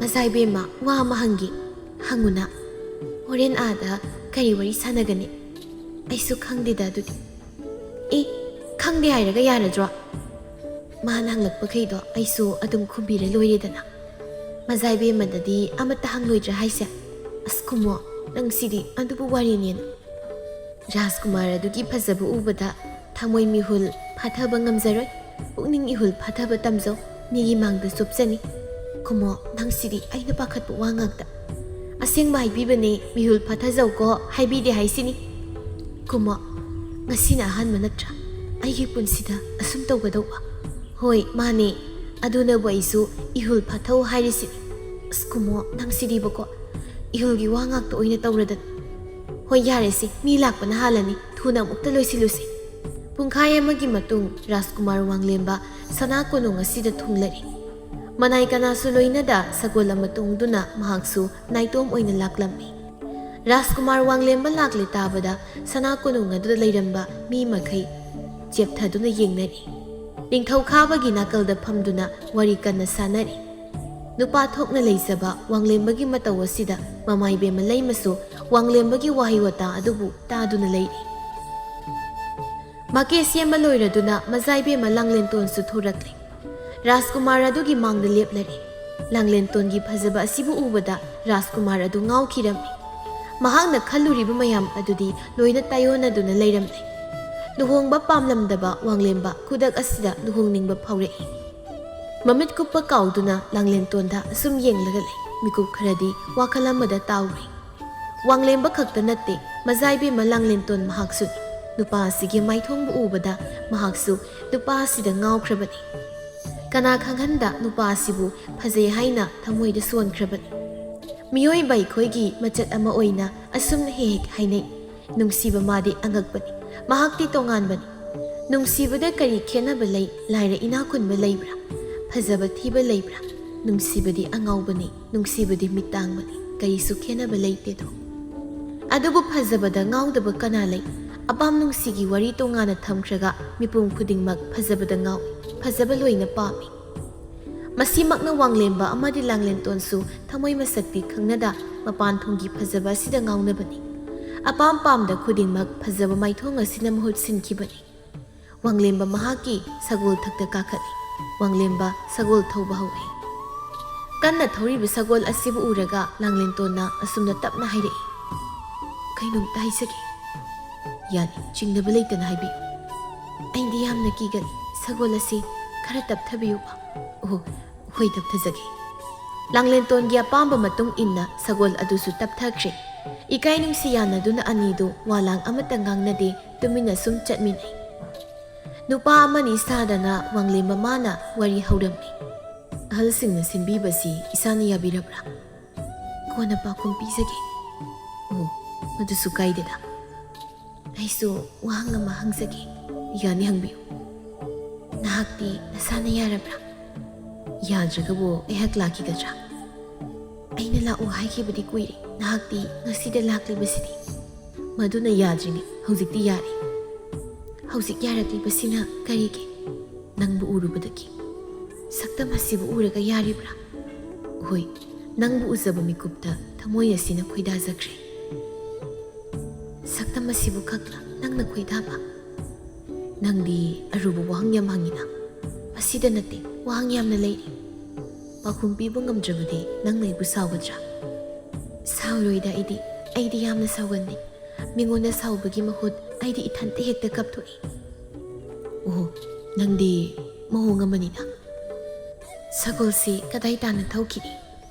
ꯃꯆꯥ ꯏꯕꯦꯝꯃ, ꯋꯥ ꯑꯃ ꯍꯪꯒꯦ꯫ ꯍꯪꯉꯨꯅ꯫ ꯍꯣꯔꯦꯟ ꯑꯥꯗ ꯀꯔꯤ ꯋꯥꯔꯤ ꯁꯥꯟꯅꯒꯅꯤ? ꯑꯩꯁꯨ ꯈꯪꯗꯦꯗ ꯑꯗꯨꯗꯤ꯫ ꯑꯦ, ꯈꯪꯗꯦ ꯍꯥꯏꯔꯒ ꯌꯥꯔꯗ꯭ꯔꯣ? ꯃꯥꯅ ꯍꯪꯂꯛꯄꯈꯩꯗꯣ ꯑꯩꯁꯨ ꯑꯗꯨꯝ ꯈꯨꯝꯕꯤꯔ ꯂꯣꯏꯔꯦꯗꯅ꯫ ꯃꯆꯥ ꯏꯕꯦꯝꯃꯗꯗꯤ ꯑꯃꯠꯇ ꯍꯪꯂꯣꯏꯗ꯭ꯔꯥ ꯍꯥꯏꯁꯦ? ꯑꯁ ꯀꯨꯃꯣ, ꯅꯪ ꯁꯤꯗꯤ ꯑꯗꯨꯕꯨ ꯋꯥꯔꯤꯅꯦꯅ꯫ ꯔꯥꯖꯀꯨꯃꯥꯔ ꯑꯗꯨꯒꯤ ꯐꯖꯕ ꯎꯕꯗ ꯊꯃꯣꯏ ꯃꯤꯍꯨꯜ ꯐꯥꯊꯕ ꯉꯝꯖꯔꯣꯏ꯫ ꯄꯨꯛꯅꯤꯡ ꯏꯍꯨꯜ ꯐꯥꯊꯕ ꯇꯝꯖꯧ, ꯃꯤꯒꯤ ꯃꯥꯡꯗ ꯆꯨꯞꯆꯅꯤ꯫ ꯀꯨꯃꯣ, ꯅꯪꯁꯤꯗꯤ ꯑꯩꯅ ꯄꯥꯈꯠꯄ ꯋꯥ ꯉꯥꯛꯇ꯫ ꯑꯁꯦꯡꯕ ꯍꯥꯏꯕꯤꯕꯅꯦ, ꯃꯤꯍꯨꯜ ꯐꯥꯊꯖꯧꯀꯣ ꯍꯥꯏꯕꯤꯗꯦ ꯍꯥꯏꯁꯤꯅꯤ꯫ ꯀꯨꯃꯣ, ꯉꯁꯤꯅ ꯑꯍꯥꯟꯕ ꯅꯠꯇ꯭ꯔꯥ ꯑꯩꯒꯤ ꯄꯨꯟꯁꯤꯗ ꯑꯁꯨꯝ ꯇꯧꯒꯗꯧꯕ? ꯍꯣꯏ, ꯃꯥꯅꯦ꯫ ꯑꯗꯨꯅꯕꯨ ꯑꯩꯁꯨ ꯏꯍꯨꯜ ꯐꯥꯊꯧ ꯍꯥꯏꯔꯤꯁꯤꯅꯤ꯫ ꯑꯁ ꯀꯨꯃꯣ, ꯅꯪꯁꯤꯗꯤꯕꯀꯣ, ꯏꯍꯨꯜꯒꯤ ꯋꯥ ꯉꯥꯛꯇ ꯑꯣꯏꯅ ꯇꯧꯔꯗꯅ꯫ ꯍꯣꯏ, ꯌꯥꯔꯦꯁꯦ, ꯃꯤ ꯂꯥꯛꯄꯅ ꯍꯥꯜꯂꯅꯤ, ꯊꯨꯅ ꯑꯃꯨꯛꯇ ꯂꯣꯏꯁꯤꯜꯂꯨꯁꯦ꯫ ꯄꯨꯡꯈꯥꯏ ꯑꯃꯒꯤ ꯃꯇꯨꯡ ꯔꯥꯖꯀꯨꯃꯥꯔ ꯋꯥꯡꯂꯦꯝꯕ ꯁꯅꯥ ꯀꯣꯅꯨꯡ ꯑꯁꯤꯗ ꯊꯨꯡꯂꯔꯦ꯫ ꯃꯅꯥꯏ ꯀꯅꯥꯁꯨ ꯂꯣꯏꯅꯗ ꯁꯒꯣꯜ ꯑꯃ ꯇꯣꯡꯗꯨꯅ ꯃꯍꯥꯛꯁꯨ ꯅꯥꯏꯇꯣꯝ ꯑꯣꯏꯅ ꯂꯥꯛꯂꯝꯃꯤ꯫ ꯔꯥꯖꯀꯨꯃꯥꯔ ꯋꯥꯡꯂꯦꯝꯕ ꯂꯥꯛꯂꯦ ꯇꯥꯕꯗ ꯁꯅꯥ ꯀꯣꯅꯨꯡ ꯑꯗꯨꯗ ꯂꯩꯔꯝꯕ ꯃꯤ ꯃꯈꯩ ꯆꯦꯞꯊꯗꯨꯅ ꯌꯦꯡꯅꯔꯤ꯫ ꯅꯤꯡꯊꯧ ꯈꯥꯕꯒꯤ ꯅꯥꯀꯜꯗ ꯐꯝꯗꯨꯅ ꯋꯥꯔꯤ ꯀꯟꯅ ꯁꯥꯟꯅꯔꯤ꯫ ꯅꯨꯄꯥ ꯊꯣꯛꯅ ꯂꯩꯖꯕ ꯋꯥꯡꯂꯦꯝꯕꯒꯤ ꯃꯇꯧ ꯑꯁꯤꯗ ꯃꯃꯥꯏꯕꯦꯝꯃ ꯂꯩꯃꯁꯨ ꯋꯥꯡꯂꯦꯝꯕꯒꯤ ꯋꯥꯍꯩ ꯋꯥꯇꯥ ꯑꯗꯨꯕꯨ ꯇꯥꯗꯨꯅ ꯂꯩꯔꯤ꯫ ꯃꯀꯦ ꯁꯦꯝꯕ ꯂꯣꯏꯔꯗꯨꯅ ꯃꯖꯥꯏꯕꯦꯝꯃ ꯂꯥꯡꯂꯦꯟꯇꯣꯟꯁꯨ ꯊꯣꯔꯛꯂꯦ꯫ ꯔꯥꯖꯀꯨꯃꯥꯔ ꯑꯗꯨꯒꯤ ꯃꯥꯡꯗ ꯂꯦꯞꯂꯔꯦ꯫ ꯂꯥꯡꯂꯦꯟꯇꯣꯟꯒꯤ ꯐꯖꯕ ꯑꯁꯤꯕꯨ ꯎꯕꯗ ꯔꯥꯖꯀꯨꯃꯥꯔ ꯑꯗꯨ ꯉꯥꯎꯈꯤꯔꯝꯃꯤ꯫ ꯃꯍꯥꯛꯅ ꯈꯜꯂꯨꯔꯤꯕ ꯃꯌꯥꯝ ꯑꯗꯨꯗꯤ ꯂꯣꯏꯅ ꯇꯥꯏꯑꯣꯟꯅꯗꯨꯅ ꯂꯩꯔꯝꯂꯦ꯫ ꯂꯨꯍꯣꯡꯕ ꯄꯥꯝꯂꯝꯗꯕ ꯋꯥꯡꯂꯦꯝꯕ ꯈꯨꯗꯛ ꯑꯁꯤꯗ ꯂꯨꯍꯣꯡꯅꯤꯡꯕ ꯐꯥꯎꯔꯛꯏ꯫ ꯃꯃꯤꯠ ꯀꯨꯞꯄ ꯀꯥꯎꯗꯨꯅ ꯂꯥꯡꯂꯦꯟꯇꯣꯟꯗ ꯑꯁꯨꯝ ꯌꯦꯡꯂꯒ ꯂꯩ꯫ ꯃꯤꯀꯨꯞ ꯈꯔꯗꯤ ꯋꯥꯈꯜ ꯑꯃꯗ ꯇꯥꯎꯔꯤ꯫ ꯋꯥꯡꯂꯦꯝꯕ ꯈꯛꯇ ꯅꯠꯇꯦ, ꯃꯖꯥꯏꯕꯦꯝꯃ ꯂꯥꯡꯂꯦꯟꯇꯣꯟ ꯃꯍꯥꯛꯁꯨꯅꯤ꯫ ꯅꯨꯄꯥ ꯑꯁꯤꯒꯤ ꯃꯥꯏꯊꯣꯡꯕꯨ ꯎꯕꯗ ꯃꯍꯥꯛꯁꯨ ꯅꯨꯄꯥ ꯑꯁꯤꯗ ꯉꯥꯎꯈ꯭ꯔꯕꯅꯤ꯫ ꯀꯅꯥ ꯈꯪꯍꯟꯗ ꯅꯨꯄꯥ ꯑꯁꯤꯕꯨ ꯐꯖꯩ ꯍꯥꯏꯅ ꯊꯃꯣꯏꯗ ꯁꯣꯟꯈ꯭ꯔꯕꯅꯤ꯫ ꯃꯤꯑꯣꯏꯕ ꯑꯩꯈꯣꯏꯒꯤ ꯃꯆꯠ ꯑꯃ ꯑꯣꯏꯅ ꯑꯁꯨꯝꯅ ꯍꯦꯛ ꯍꯦꯛ ꯍꯥꯏꯅꯩ, "ꯅꯨꯡꯁꯤꯕ ꯃꯥꯗꯤ ꯑꯉꯛꯄꯅꯤ, ꯃꯍꯥꯛꯇꯤ ꯇꯣꯉꯥꯟꯕꯅꯤ"꯫ ꯅꯨꯡꯁꯤꯕꯗ ꯀꯔꯤ ꯈꯦꯠꯅꯕ ꯂꯩ? ꯂꯥꯏꯔ ꯏꯅꯥꯛ ꯈꯨꯟꯕ ꯂꯩꯕ꯭ꯔꯥ? ꯐꯖꯕ ꯊꯤꯕ ꯂꯩꯕ꯭ꯔꯥ? ꯅꯨꯡꯁꯤꯕꯗꯤ ꯑꯉꯥꯎꯕꯅꯤ, ꯅꯨꯡꯁꯤꯕꯗꯤ ꯃꯤꯠ ꯇꯥꯡꯕꯅꯤ, ꯀꯔꯤꯁꯨ ꯈꯦꯠꯅꯕ ꯂꯩꯇꯦꯗꯣ꯫ ꯑꯗꯨꯕꯨ ꯐꯖꯕꯗ ꯉꯥꯎꯗꯕ ꯀꯅꯥ ꯂꯩ? ꯑꯄꯥꯝ ꯅꯨꯡꯁꯤꯒꯤ ꯋꯥꯔꯤ ꯇꯣꯉꯥꯟꯅ ꯊꯝꯈ꯭ꯔꯒ ꯃꯤꯄꯨꯝ ꯈꯨꯗꯤꯡꯃꯛ ꯐꯖꯕꯗ ꯉꯥꯎꯏ, ꯐꯖꯕ ꯂꯣꯏꯅ ꯄꯥꯝꯃꯤ꯫ ꯃꯁꯤꯃꯛꯅ ꯋꯥꯡꯂꯦꯝꯕ ꯑꯃꯗꯤ ꯂꯥꯡꯂꯦꯟꯇꯣꯟꯁꯨ ꯊꯃꯣꯏ ꯃꯁꯛꯇꯤ ꯈꯪꯅꯗ ꯃꯄꯥꯟ ꯊꯣꯡꯒꯤ ꯐꯖꯕ ꯑꯁꯤꯗ ꯉꯥꯎꯅꯕꯅꯤ꯫ ꯑꯄꯥꯝ ꯄꯥꯝꯗ ꯈꯨꯗꯤꯡꯃꯛ ꯐꯖꯕ ꯃꯥꯏꯊꯣꯡ ꯑꯁꯤꯅ ꯃꯍꯨꯠ ꯁꯤꯟꯈꯤꯕꯅꯤ꯫ ꯋꯥꯡꯂꯦꯝꯕ ꯃꯍꯥꯛꯀꯤ ꯁꯒꯣꯜ ꯊꯛꯇ ꯀꯥꯈꯠꯂꯤ꯫ ꯋꯥꯡꯂꯦꯝꯕ ꯁꯒꯣꯜ ꯊꯧꯕ ꯍꯧꯔꯦ꯫ ꯀꯟꯅ ꯊꯧꯔꯤꯕ ꯁꯒꯣꯜ ꯑꯁꯤꯕꯨ ꯎꯔꯒ ꯂꯥꯡꯂꯦꯟꯇꯣꯟꯅ ꯑꯁꯨꯝꯅ ꯇꯞꯅ ꯍꯥꯏꯔꯛꯏ, "ꯀꯩꯅꯣꯝꯇ ꯍꯥꯏꯖꯒꯦ꯫" "ꯌꯥꯅꯤ, ꯆꯤꯡꯅꯕ ꯂꯩꯇꯅ ꯍꯥꯏꯕꯤꯌꯨ꯫" "ꯑꯩꯗꯤ ꯌꯥꯝꯅ ꯀꯤꯒꯜꯂꯤ, ꯁꯒꯣꯜ ꯑꯁꯤ ꯈꯔ ꯇꯞꯊꯕꯤꯌꯨꯕ꯫ ꯑꯣ, ꯍꯣꯏ, ꯇꯞꯊꯖꯒꯦ꯫ ꯂꯥꯡꯂꯦꯟꯇꯣꯟꯒꯤ ꯑꯄꯥꯝꯕ ꯃꯇꯨꯡ ꯏꯟꯅ ꯁꯒꯣꯜ ꯑꯗꯨꯁꯨ ꯇꯞꯊꯈ꯭ꯔꯦ꯫ ꯏꯀꯥꯏ ꯅꯨꯡꯁꯤ ꯌꯥꯅꯗꯨꯅ ꯑꯅꯤꯗꯨ ꯋꯥ ꯂꯥꯡ ꯑꯃꯠꯇ ꯉꯥꯡꯅꯗꯦ, ꯇꯨꯃꯤꯟꯅ ꯁꯨꯝ ꯆꯠꯃꯤꯟꯅꯩ꯫ ꯅꯨꯄꯥ ꯑꯃꯅꯤ ꯁꯥꯗꯅ ꯋꯥꯡꯂꯦꯟ ꯃꯃꯥꯅ ꯋꯥꯔꯤ ꯍꯧꯔꯝꯃꯤ꯫ ꯑꯍꯜꯁꯤꯡꯅ ꯁꯤꯟꯕꯤꯕꯁꯤ ꯏꯁꯥꯅ ꯌꯥꯕꯤꯔꯕ꯭ꯔꯥ? ꯀꯣꯟꯅ ꯄꯥꯎꯈꯨꯝ ꯄꯤꯖꯒꯦ꯫ ꯑꯣ, ꯃꯗꯨꯁꯨ ꯀꯥꯏꯗꯦꯗ꯫ ꯑꯩꯁꯨ ꯋꯥꯍꯪ ꯑꯃ ꯍꯪꯖꯒꯦ꯫ ꯌꯥꯅꯤ, ꯍꯪꯕꯤꯌꯨ꯫ ꯅꯍꯥꯛꯇꯤ ꯅꯁꯥꯅ ꯌꯥꯔꯕ꯭ꯔꯥ? ꯌꯥꯗ꯭ꯔꯒꯕꯨ ꯑꯩꯍꯥꯛ ꯂꯥꯛꯈꯤꯒꯗ꯭ꯔꯥ? ꯑꯩꯅ ꯂꯥꯛꯎ ꯍꯥꯏꯈꯤꯕꯗꯤ ꯀꯨꯏꯔꯦ꯫ ꯅꯍꯥꯛꯇꯤ ꯉꯁꯤꯗ ꯂꯥꯛꯂꯤꯕꯁꯤꯗꯤ꯫ ꯃꯗꯨꯅ ꯌꯥꯗ꯭ꯔꯤꯉꯩ ꯍꯧꯖꯤꯛꯇꯤ ꯌꯥꯔꯦ꯫ ꯍꯧꯖꯤꯛ ꯌꯥꯔꯛꯂꯤꯕꯁꯤꯅ ꯀꯔꯤꯒꯤ? ꯅꯪꯕꯨ ꯎꯔꯨꯕꯗꯒꯤ꯫ ꯁꯛꯇꯝ ꯑꯁꯤꯕꯨ ꯎꯔꯒ ꯌꯥꯔꯤꯕ꯭ꯔꯥ? ꯍꯣꯏ, ꯅꯪꯕꯨ ꯎꯖꯕ ꯃꯤꯀꯨꯞꯇ ꯊꯃꯣꯏ ꯑꯁꯤꯅ ꯈꯣꯏꯗꯥꯖꯈ꯭ꯔꯦ꯫ ꯁꯛꯇꯝ ꯑꯁꯤꯕꯨ ꯈꯛꯂ ꯅꯪꯅ ꯈꯣꯏꯗꯥꯕ? ꯅꯪꯗꯤ ꯑꯔꯨꯕ ꯋꯥꯍꯪ ꯌꯥꯝ ꯍꯪꯉꯤꯅ꯫ ꯃꯁꯤꯗ ꯅꯠꯇꯦ, ꯋꯥꯍꯪ ꯌꯥꯝꯅ ꯂꯩꯔꯤ꯫ ꯄꯥꯎꯈꯨꯝ ꯄꯤꯕ ꯉꯝꯗ꯭ꯔꯕꯗꯤ ꯅꯪꯅ ꯑꯩꯕꯨ ꯁꯥꯎꯒꯗ꯭ꯔꯥ? ꯁꯥꯎꯔꯣꯏꯗ ꯑꯩꯗꯤ, ꯑꯩꯗꯤ ꯌꯥꯝꯅ ꯁꯥꯎꯒꯟꯗꯦ꯫ ꯃꯤꯉꯣꯟꯗ ꯁꯥꯎꯕꯒꯤ ꯃꯍꯨꯠ ꯑꯩꯗꯤ ꯏꯊꯟꯇ ꯍꯦꯛꯇ ꯀꯞꯊꯣꯛꯏ꯫ ꯑꯣꯍꯣ, ꯅꯪꯗꯤ ꯃꯑꯣꯡ ꯑꯃꯅꯤꯅ꯫ ꯁꯒꯣꯜꯁꯤ ꯀꯗꯥꯏ ꯇꯥꯟꯅ ꯊꯧꯈꯤꯅꯤ?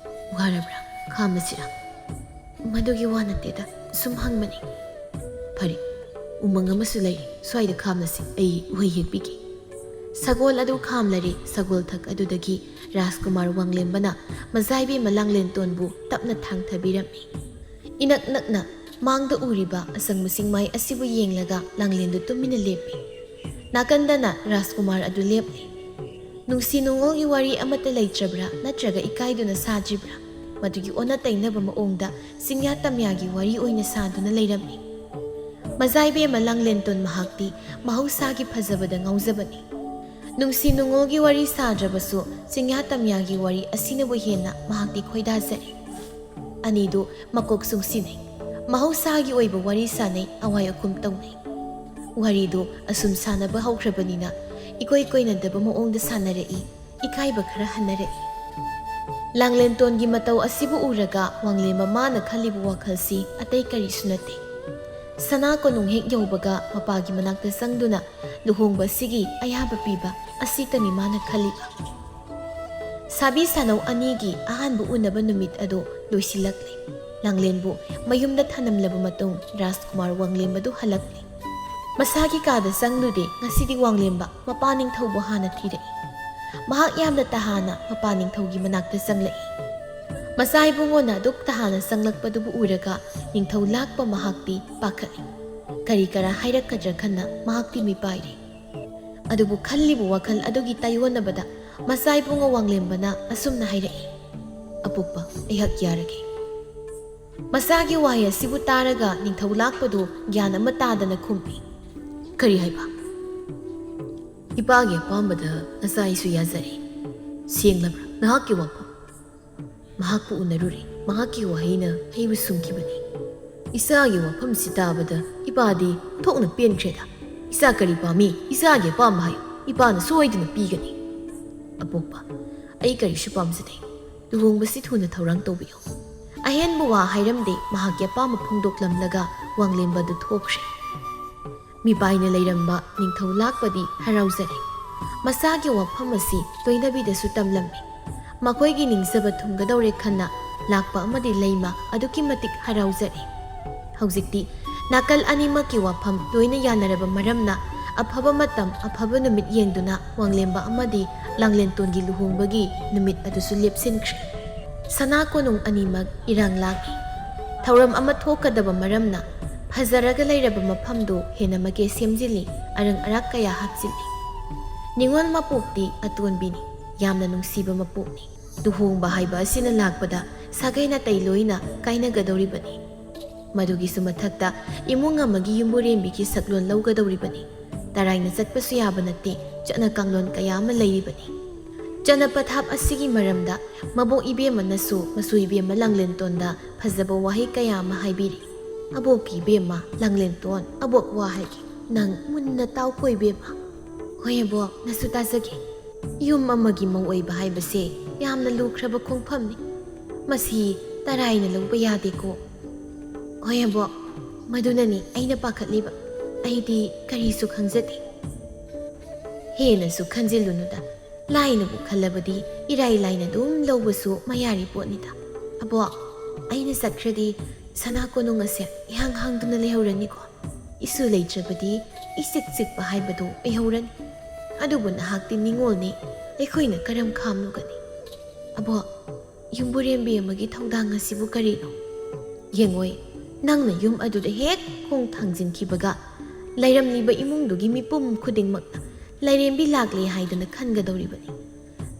ꯋꯥꯔꯕ꯭ꯔꯥ? ꯈꯥꯝꯃꯁꯤꯔꯥ? ꯃꯗꯨꯒꯤ ꯋꯥ ꯅꯠꯇꯦꯗ, ꯁꯨꯝ ꯍꯪꯕꯅꯤ꯫ ꯐꯔꯦ, ꯎꯃꯪ ꯑꯃꯁꯨ ꯂꯩ, ꯁ꯭ꯋꯥꯏꯗ ꯈꯥꯝꯂꯁꯤ, ꯑꯩ ꯎꯍꯩ ꯍꯦꯛꯄꯤꯒꯦ꯫ ꯁꯒꯣꯜ ꯑꯗꯨ ꯈꯥꯝꯂꯔꯦ, ꯁꯒꯣꯜ ꯊꯛ ꯑꯗꯨꯗꯒꯤ ꯔꯥꯖꯀꯨꯃꯥꯔ ꯋꯥꯡꯂꯦꯝꯕꯅ ꯃꯖꯥꯏꯕꯦꯝꯃ ꯂꯥꯡꯂꯦꯟꯇꯣꯟꯕꯨ ꯇꯞꯅ ꯊꯥꯡꯊꯕꯤꯔꯝꯃꯤ꯫ ꯏꯅꯛ ꯅꯛꯅ ꯃꯥꯡꯗ ꯎꯔꯤꯕ ꯑꯁꯪꯕ ꯆꯤꯡꯃꯥꯏ ꯑꯁꯤꯕꯨ ꯌꯦꯡꯂꯒ ꯂꯥꯡꯂꯦꯟꯗꯨ ꯇꯨꯃꯤꯟꯅ ꯂꯦꯞꯄꯤ꯫ ꯅꯥꯀꯟꯗꯅ ꯔꯥꯖꯀꯨꯃꯥꯔ ꯑꯗꯨ ꯂꯦꯞꯂꯤ꯫ ꯅꯨꯡꯁꯤ ꯅꯨꯡꯉꯣꯜꯒꯤ ꯋꯥꯔꯤ ꯑꯃꯠꯇ ꯂꯩꯇ꯭ꯔꯕ꯭ꯔꯥ, ꯅꯠꯇ꯭ꯔꯒ ꯏꯀꯥꯏꯗꯨꯅ ꯁꯥꯗ꯭ꯔꯤꯕ꯭ꯔꯥ? ꯃꯗꯨꯒꯤ ꯑꯣꯟꯅ ꯇꯩꯅꯕ ꯃꯑꯣꯡꯗ ꯆꯤꯡꯌꯥ ꯇꯝꯌꯥꯒꯤ ꯋꯥꯔꯤ ꯑꯣꯏꯅ ꯁꯥꯗꯨꯅ ꯂꯩꯔꯝꯃꯤ꯫ ꯃꯖꯥꯏꯕꯦꯝꯃ ꯂꯥꯡꯂꯦꯟꯇꯣꯟ ꯃꯍꯥꯛꯇꯤ ꯃꯍꯧꯁꯥꯒꯤ ꯐꯖꯕꯗ ꯉꯥꯎꯖꯕꯅꯤ꯫ ꯅꯨꯡꯁꯤ ꯅꯨꯡꯉꯣꯜꯒꯤ ꯋꯥꯔꯤ ꯁꯥꯗ꯭ꯔꯕꯁꯨ ꯆꯤꯡꯌꯥ ꯇꯝꯌꯥꯒꯤ ꯋꯥꯔꯤ ꯑꯁꯤꯅꯕꯨ ꯍꯦꯟꯅ ꯃꯍꯥꯛꯇꯤ ꯈꯣꯏꯗꯥꯖꯔꯤ꯫ ꯑꯅꯤꯗꯨ ꯃꯀꯣꯛ ꯆꯨꯡꯁꯤꯟꯅꯩ꯫ ꯃꯍꯧꯁꯥꯒꯤ ꯑꯣꯏꯕ ꯋꯥꯔꯤ ꯁꯥꯅꯩ, ꯑꯋꯥꯏ ꯑꯈꯨꯝ ꯇꯧꯅꯩ꯫ ꯋꯥꯔꯤꯗꯨ ꯑꯁꯨꯝ ꯁꯥꯟꯅꯕ ꯍꯧꯈ꯭ꯔꯕꯅꯤꯅ ꯏꯀꯣꯏ ꯀꯣꯏꯅꯗꯕ ꯃꯑꯣꯡꯗ ꯁꯥꯟꯅꯔꯛꯏ, ꯏꯀꯥꯏꯕ ꯈꯔ ꯍꯟꯅꯔꯛꯏ꯫ ꯂꯥꯡꯂꯦꯟꯇꯣꯟꯒꯤ ꯃꯇꯧ ꯑꯁꯤꯕꯨ ꯎꯔꯒ ꯋꯥꯡꯂꯦꯟ ꯃꯃꯥꯅ ꯈꯜꯂꯤꯕ ꯋꯥꯈꯜꯁꯤ ꯑꯇꯩ ꯀꯔꯤꯁꯨ ꯅꯠꯇꯦ꯫ ꯁꯅꯥ ꯀꯣꯅꯨꯡ ꯍꯦꯛ ꯌꯧꯕꯒ ꯃꯄꯥꯒꯤ ꯃꯅꯥꯛꯇ ꯆꯪꯗꯨꯅ ꯂꯨꯍꯣꯡꯕ ꯑꯁꯤꯒꯤ ꯑꯌꯥꯕ ꯄꯤꯕ ꯑꯁꯤꯇꯅꯤ ꯃꯥꯅ ꯈꯜꯂꯤꯕ꯫ ꯁꯥꯕꯤ ꯁꯥꯅꯧ ꯑꯅꯤꯒꯤ ꯑꯍꯥꯟꯕ ꯎꯅꯕ ꯅꯨꯃꯤꯠ ꯑꯗꯨ ꯂꯣꯏꯁꯤꯜꯂꯛꯂꯦ꯫ ꯂꯥꯡꯂꯦꯟꯕꯨ ꯃꯌꯨꯝꯗ ꯊꯅꯝꯂꯕ ꯃꯇꯨꯡ ꯔꯥꯖꯀꯨꯃꯥꯔ ꯋꯥꯡꯂꯦꯝꯕꯗꯨ ꯍꯜꯂꯛꯂꯦ꯫ ꯃꯁꯥꯒꯤ ꯀꯥꯗ ꯆꯪꯂꯨꯗꯦ꯫ ꯉꯁꯤꯗꯤ ꯋꯥꯡꯂꯦꯝꯕ ꯃꯄꯥ ꯅꯤꯡꯊꯧꯕꯨ ꯍꯥꯟꯅ ꯊꯤꯔꯛꯏ꯫ ꯃꯍꯥꯛ ꯌꯥꯝꯅ ꯇꯍꯥꯅ ꯃꯄꯥ ꯅꯤꯡꯊꯧꯒꯤ ꯃꯅꯥꯛꯇ ꯆꯪꯂꯛꯏ꯫ ꯃꯆꯥ ꯏꯕꯨꯡꯉꯣꯅ ꯑꯗꯨꯛ ꯇꯍꯥꯅ ꯆꯪꯂꯛꯄꯗꯨꯕꯨ ꯎꯔꯒ ꯅꯤꯡꯊꯧ ꯂꯥꯛꯄ ꯃꯍꯥꯛꯇꯤ ꯄꯥꯈꯠꯂꯤ꯫ ꯀꯔꯤ ꯀꯔꯥ ꯍꯥꯏꯔꯛꯀꯗ꯭ꯔꯥ ꯈꯟꯅ ꯃꯍꯥꯛꯇꯤ ꯃꯤꯄꯥꯏꯔꯦ꯫ ꯑꯗꯨꯕꯨ ꯈꯜꯂꯤꯕ ꯋꯥꯈꯜ ꯑꯗꯨꯒꯤ ꯇꯥꯏꯑꯣꯟꯅꯕꯗ ꯃꯆꯥ ꯏꯕꯨꯡꯉꯣ ꯋꯥꯡꯂꯦꯝꯕꯅ ꯑꯁꯨꯝꯅ ꯍꯥꯏꯔꯛꯏ, "ꯑꯄꯣꯛꯄ, ꯑꯩꯍꯥꯛ ꯌꯥꯔꯒꯦ"꯫ ꯃꯆꯥꯒꯤ ꯋꯥꯍꯩ ꯑꯁꯤꯕꯨ ꯇꯥꯔꯒ ꯅꯤꯡꯊꯧ ꯂꯥꯛꯄꯗꯨ ꯒ꯭ꯌꯥꯟ ꯑꯃ ꯇꯥꯗꯅ ꯈꯨꯝꯃꯤ, "ꯀꯔꯤ ꯍꯥꯏꯕ?" "ꯏꯄꯥꯒꯤ ꯑꯄꯥꯝꯕꯗ ꯅꯆꯥ ꯑꯩꯁꯨ ꯌꯥꯖꯔꯦ꯫ ꯁꯦꯡꯂꯕ꯭ꯔꯥ ꯅꯍꯥꯛꯀꯤ ꯋꯥꯐꯝ?" ꯃꯍꯥꯛꯄꯨ ꯎꯅꯔꯨꯔꯦ꯫ ꯃꯍꯥꯛꯀꯤ ꯋꯥꯍꯩꯅ ꯑꯩꯕꯨ ꯁꯨꯝꯈꯤꯕꯅꯤ꯫ ꯏꯆꯥꯒꯤ ꯋꯥꯐꯝꯁꯤ ꯇꯥꯕꯗ ꯏꯄꯥꯗꯤ ꯊꯣꯛꯅ ꯄꯦꯟꯈ꯭ꯔꯦꯗ꯫ ꯏꯆꯥ ꯀꯔꯤ ꯄꯥꯝꯃꯤ? ꯏꯆꯥꯒꯤ ꯑꯄꯥꯝꯕ ꯍꯥꯏꯌꯨ, ꯏꯄꯥꯅ ꯁꯣꯏꯗꯅ ꯄꯤꯒꯅꯤ꯫ "ꯑꯄꯣꯛꯄ, ꯑꯩ ꯀꯔꯤꯁꯨ ꯄꯥꯝꯖꯗꯦ꯫ ꯂꯨꯍꯣꯡꯕꯁꯤ ꯊꯨꯅ ꯊꯧꯔꯥꯡ ꯇꯧꯕꯤꯌꯨ"꯫ ꯑꯍꯦꯟꯕ ꯋꯥ ꯍꯥꯏꯔꯝꯗꯦ꯫ ꯃꯍꯥꯛꯀꯤ ꯑꯄꯥꯝꯕ ꯐꯣꯡꯗꯣꯛꯂꯝꯂꯒ ꯋꯥꯡꯂꯦꯝꯕꯗꯨ ꯊꯣꯛꯈ꯭ꯔꯦ꯫ ꯃꯤꯄꯥꯏꯅ ꯂꯩꯔꯝꯕ ꯅꯤꯡꯊꯧ ꯂꯥꯛꯄꯗꯤ ꯍꯔꯥꯎꯖꯔꯦ꯫ ꯃꯆꯥꯒꯤ ꯋꯥꯐꯝ ꯑꯁꯤ ꯂꯣꯏꯅꯕꯤꯗꯁꯨ ꯇꯝꯂꯝꯃꯤ꯫ ꯃꯈꯣꯏꯒꯤ ꯅꯤꯡꯖꯕ ꯊꯨꯡꯒꯗꯧꯔꯦ ꯈꯟꯅ ꯂꯥꯛꯄ ꯑꯃꯗꯤ ꯂꯩꯃ ꯑꯗꯨꯛꯀꯤ ꯃꯇꯤꯛ ꯍꯔꯥꯎꯖꯔꯦ꯫ ꯍꯧꯖꯤꯛꯇꯤ ꯅꯥꯀꯜ ꯑꯅꯤꯃꯛꯀꯤ ꯋꯥꯐꯝ ꯂꯣꯏꯅ ꯌꯥꯅꯔꯕ ꯃꯔꯝꯅ ꯑꯐꯕ ꯃꯇꯝ, ꯑꯐꯕ ꯅꯨꯃꯤꯠ ꯌꯦꯡꯗꯨꯅ ꯋꯥꯡꯂꯦꯝꯕ ꯑꯃꯗꯤ ꯂꯥꯡꯂꯦꯟꯇꯣꯟꯒꯤ ꯂꯨꯍꯣꯡꯕꯒꯤ ꯅꯨꯃꯤꯠ ꯑꯗꯨꯁꯨ ꯂꯦꯞꯁꯤꯟꯈ꯭ꯔꯦ꯫ ꯁꯅꯥ ꯀꯣꯅꯨꯡ ꯑꯅꯤꯃꯛ ꯏꯔꯥꯡ ꯂꯥꯡꯏ꯫ ꯊꯧꯔꯝ ꯑꯃ ꯊꯣꯛꯀꯗꯕ ꯃꯔꯝꯅ ꯐꯖꯔꯒ ꯂꯩꯔꯕ ꯃꯐꯝꯗꯨ ꯍꯦꯟꯅ ꯃꯀꯦ ꯁꯦꯝꯖꯤꯜꯂꯤ, ꯑꯔꯪ ꯑꯔꯥꯛ ꯀꯌꯥ ꯍꯥꯞꯆꯤꯜꯂꯤ꯫ ꯅꯤꯉꯣꯜ ꯃꯄꯣꯛꯇꯤ ꯑꯇꯣꯟꯕꯤꯅꯤ, ꯌꯥꯝꯅ ꯅꯨꯡꯁꯤꯕ ꯃꯄꯣꯛꯅꯤ꯫ ꯂꯨꯍꯣꯡꯕ ꯍꯥꯏꯕ ꯑꯁꯤꯅ ꯂꯥꯛꯄꯗ ꯁꯥꯒꯩ ꯅꯥꯇꯩ ꯂꯣꯏꯅ ꯀꯥꯏꯅꯒꯗꯧꯔꯤꯕꯅꯤ꯫ ꯃꯗꯨꯒꯤꯁꯨ ꯃꯊꯛꯇ ꯏꯃꯨꯡ ꯑꯃꯒꯤ ꯌꯨꯝꯕꯨꯔꯦꯝꯕꯤꯒꯤ ꯁꯛꯂꯣꯟ ꯂꯧꯒꯗꯧꯔꯤꯕꯅꯤ꯫ ꯇꯔꯥꯏꯅ ꯆꯠꯄꯁꯨ ꯌꯥꯕ ꯅꯠꯇꯦ, ꯆꯠꯅ ꯀꯥꯡꯂꯣꯟ ꯀꯌꯥ ꯑꯃ ꯂꯩꯔꯤꯕꯅꯤ꯫ ꯆꯠꯅ ꯄꯊꯥꯞ ꯑꯁꯤꯒꯤ ꯃꯔꯝꯗ ꯃꯕꯣꯛ ꯏꯕꯦꯝꯃꯅꯁꯨ ꯃꯆꯨ ꯏꯕꯦꯝꯃ ꯂꯥꯡꯂꯦꯟꯇꯣꯟꯗ ꯐꯖꯕ ꯋꯥꯍꯩ ꯀꯌꯥ ꯑꯃ ꯍꯥꯏꯕꯤꯔꯤ꯫ "ꯑꯕꯣꯛꯀꯤ ꯏꯕꯦꯝꯃ ꯂꯥꯡꯂꯦꯟꯇꯣꯟ, ꯑꯕꯣꯛ ꯋꯥ ꯍꯥꯏꯒꯦ, ꯅꯪ ꯃꯨꯟꯅ ꯇꯥꯎꯀꯣ ꯏꯕꯦꯝꯃ"꯫ "ꯍꯣꯏ ꯑꯕꯣꯛ, ꯅꯁꯨ ꯇꯥꯖꯒꯦ"꯫ ꯌꯨꯝ ꯑꯃꯒꯤ ꯃꯧ ꯑꯣꯏꯕ ꯍꯥꯏꯕꯁꯦ ꯌꯥꯝꯅ ꯂꯨꯈ꯭ꯔꯕ ꯈꯣꯡꯐꯝꯅꯤ꯫ ꯃꯁꯤ ꯇꯔꯥꯏꯅ ꯂꯧꯕ ꯌꯥꯗꯦꯀꯣ꯫ "ꯍꯣꯏ ꯑꯕꯣꯛ"꯫ ꯃꯗꯨꯅꯅꯤ ꯑꯩꯅ ꯄꯥꯈꯠꯂꯤꯕ꯫ ꯑꯩꯗꯤ ꯀꯔꯤꯁꯨ ꯈꯪꯖꯗꯦ꯫ ꯍꯦꯟꯅꯁꯨ ꯈꯟꯖꯤꯜꯂꯨꯅꯨꯗ꯫ ꯂꯥꯏꯅꯕꯨ ꯈꯜꯂꯕꯗꯤ ꯏꯔꯥꯏ ꯂꯥꯏꯅ ꯑꯗꯨꯝ ꯂꯧꯕꯁꯨ ꯃꯌꯥꯔꯤ ꯄꯣꯠꯅꯤꯗ꯫ ꯑꯕꯣꯛ, ꯑꯩꯅ ꯆꯠꯈ꯭ꯔꯗꯤ ꯁꯅꯥ ꯀꯣꯅꯨꯡ ꯑꯁꯦ ꯏꯍꯥꯡ ꯍꯥꯡꯗꯨꯅ ꯂꯩꯍꯧꯔꯅꯤꯀꯣ꯫ ꯏꯁꯨ ꯂꯩꯇ꯭ꯔꯕꯗꯤ ꯏꯆꯤꯛ ꯆꯤꯛꯄ ꯍꯥꯏꯕꯗꯨ ꯑꯣꯏꯍꯧꯔꯅꯤ꯫ ꯑꯗꯨꯕꯨ ꯅꯍꯥꯛꯇꯤ ꯅꯤꯡꯉꯣꯜꯅꯤ, ꯑꯩꯈꯣꯏꯅ ꯀꯔꯝ ꯈꯥꯝꯂꯨꯒꯅꯤ? ꯑꯕꯣꯛ, ꯌꯨꯝꯕꯨꯔꯦꯝꯕꯤ ꯑꯃꯒꯤ ꯊꯧꯗꯥꯡ ꯑꯁꯤꯕꯨ ꯀꯔꯤꯅꯣ? ꯌꯦꯡꯉꯣꯏ, ꯅꯪꯅ ꯌꯨꯝ ꯑꯗꯨꯗ ꯍꯦꯛ ꯈꯣꯡ ꯊꯥꯡꯖꯤꯟꯈꯤꯕꯒ ꯂꯩꯔꯝꯂꯤꯕ ꯏꯃꯨꯡꯗꯨꯒꯤ ꯃꯤꯄꯨꯝ ꯈꯨꯗꯤꯡꯃꯛꯅ ꯂꯥꯏꯔꯦꯝꯕꯤ ꯂꯥꯛꯂꯦ ꯍꯥꯏꯗꯨꯅ ꯈꯟꯒꯗꯧꯔꯤꯕꯅꯤ꯫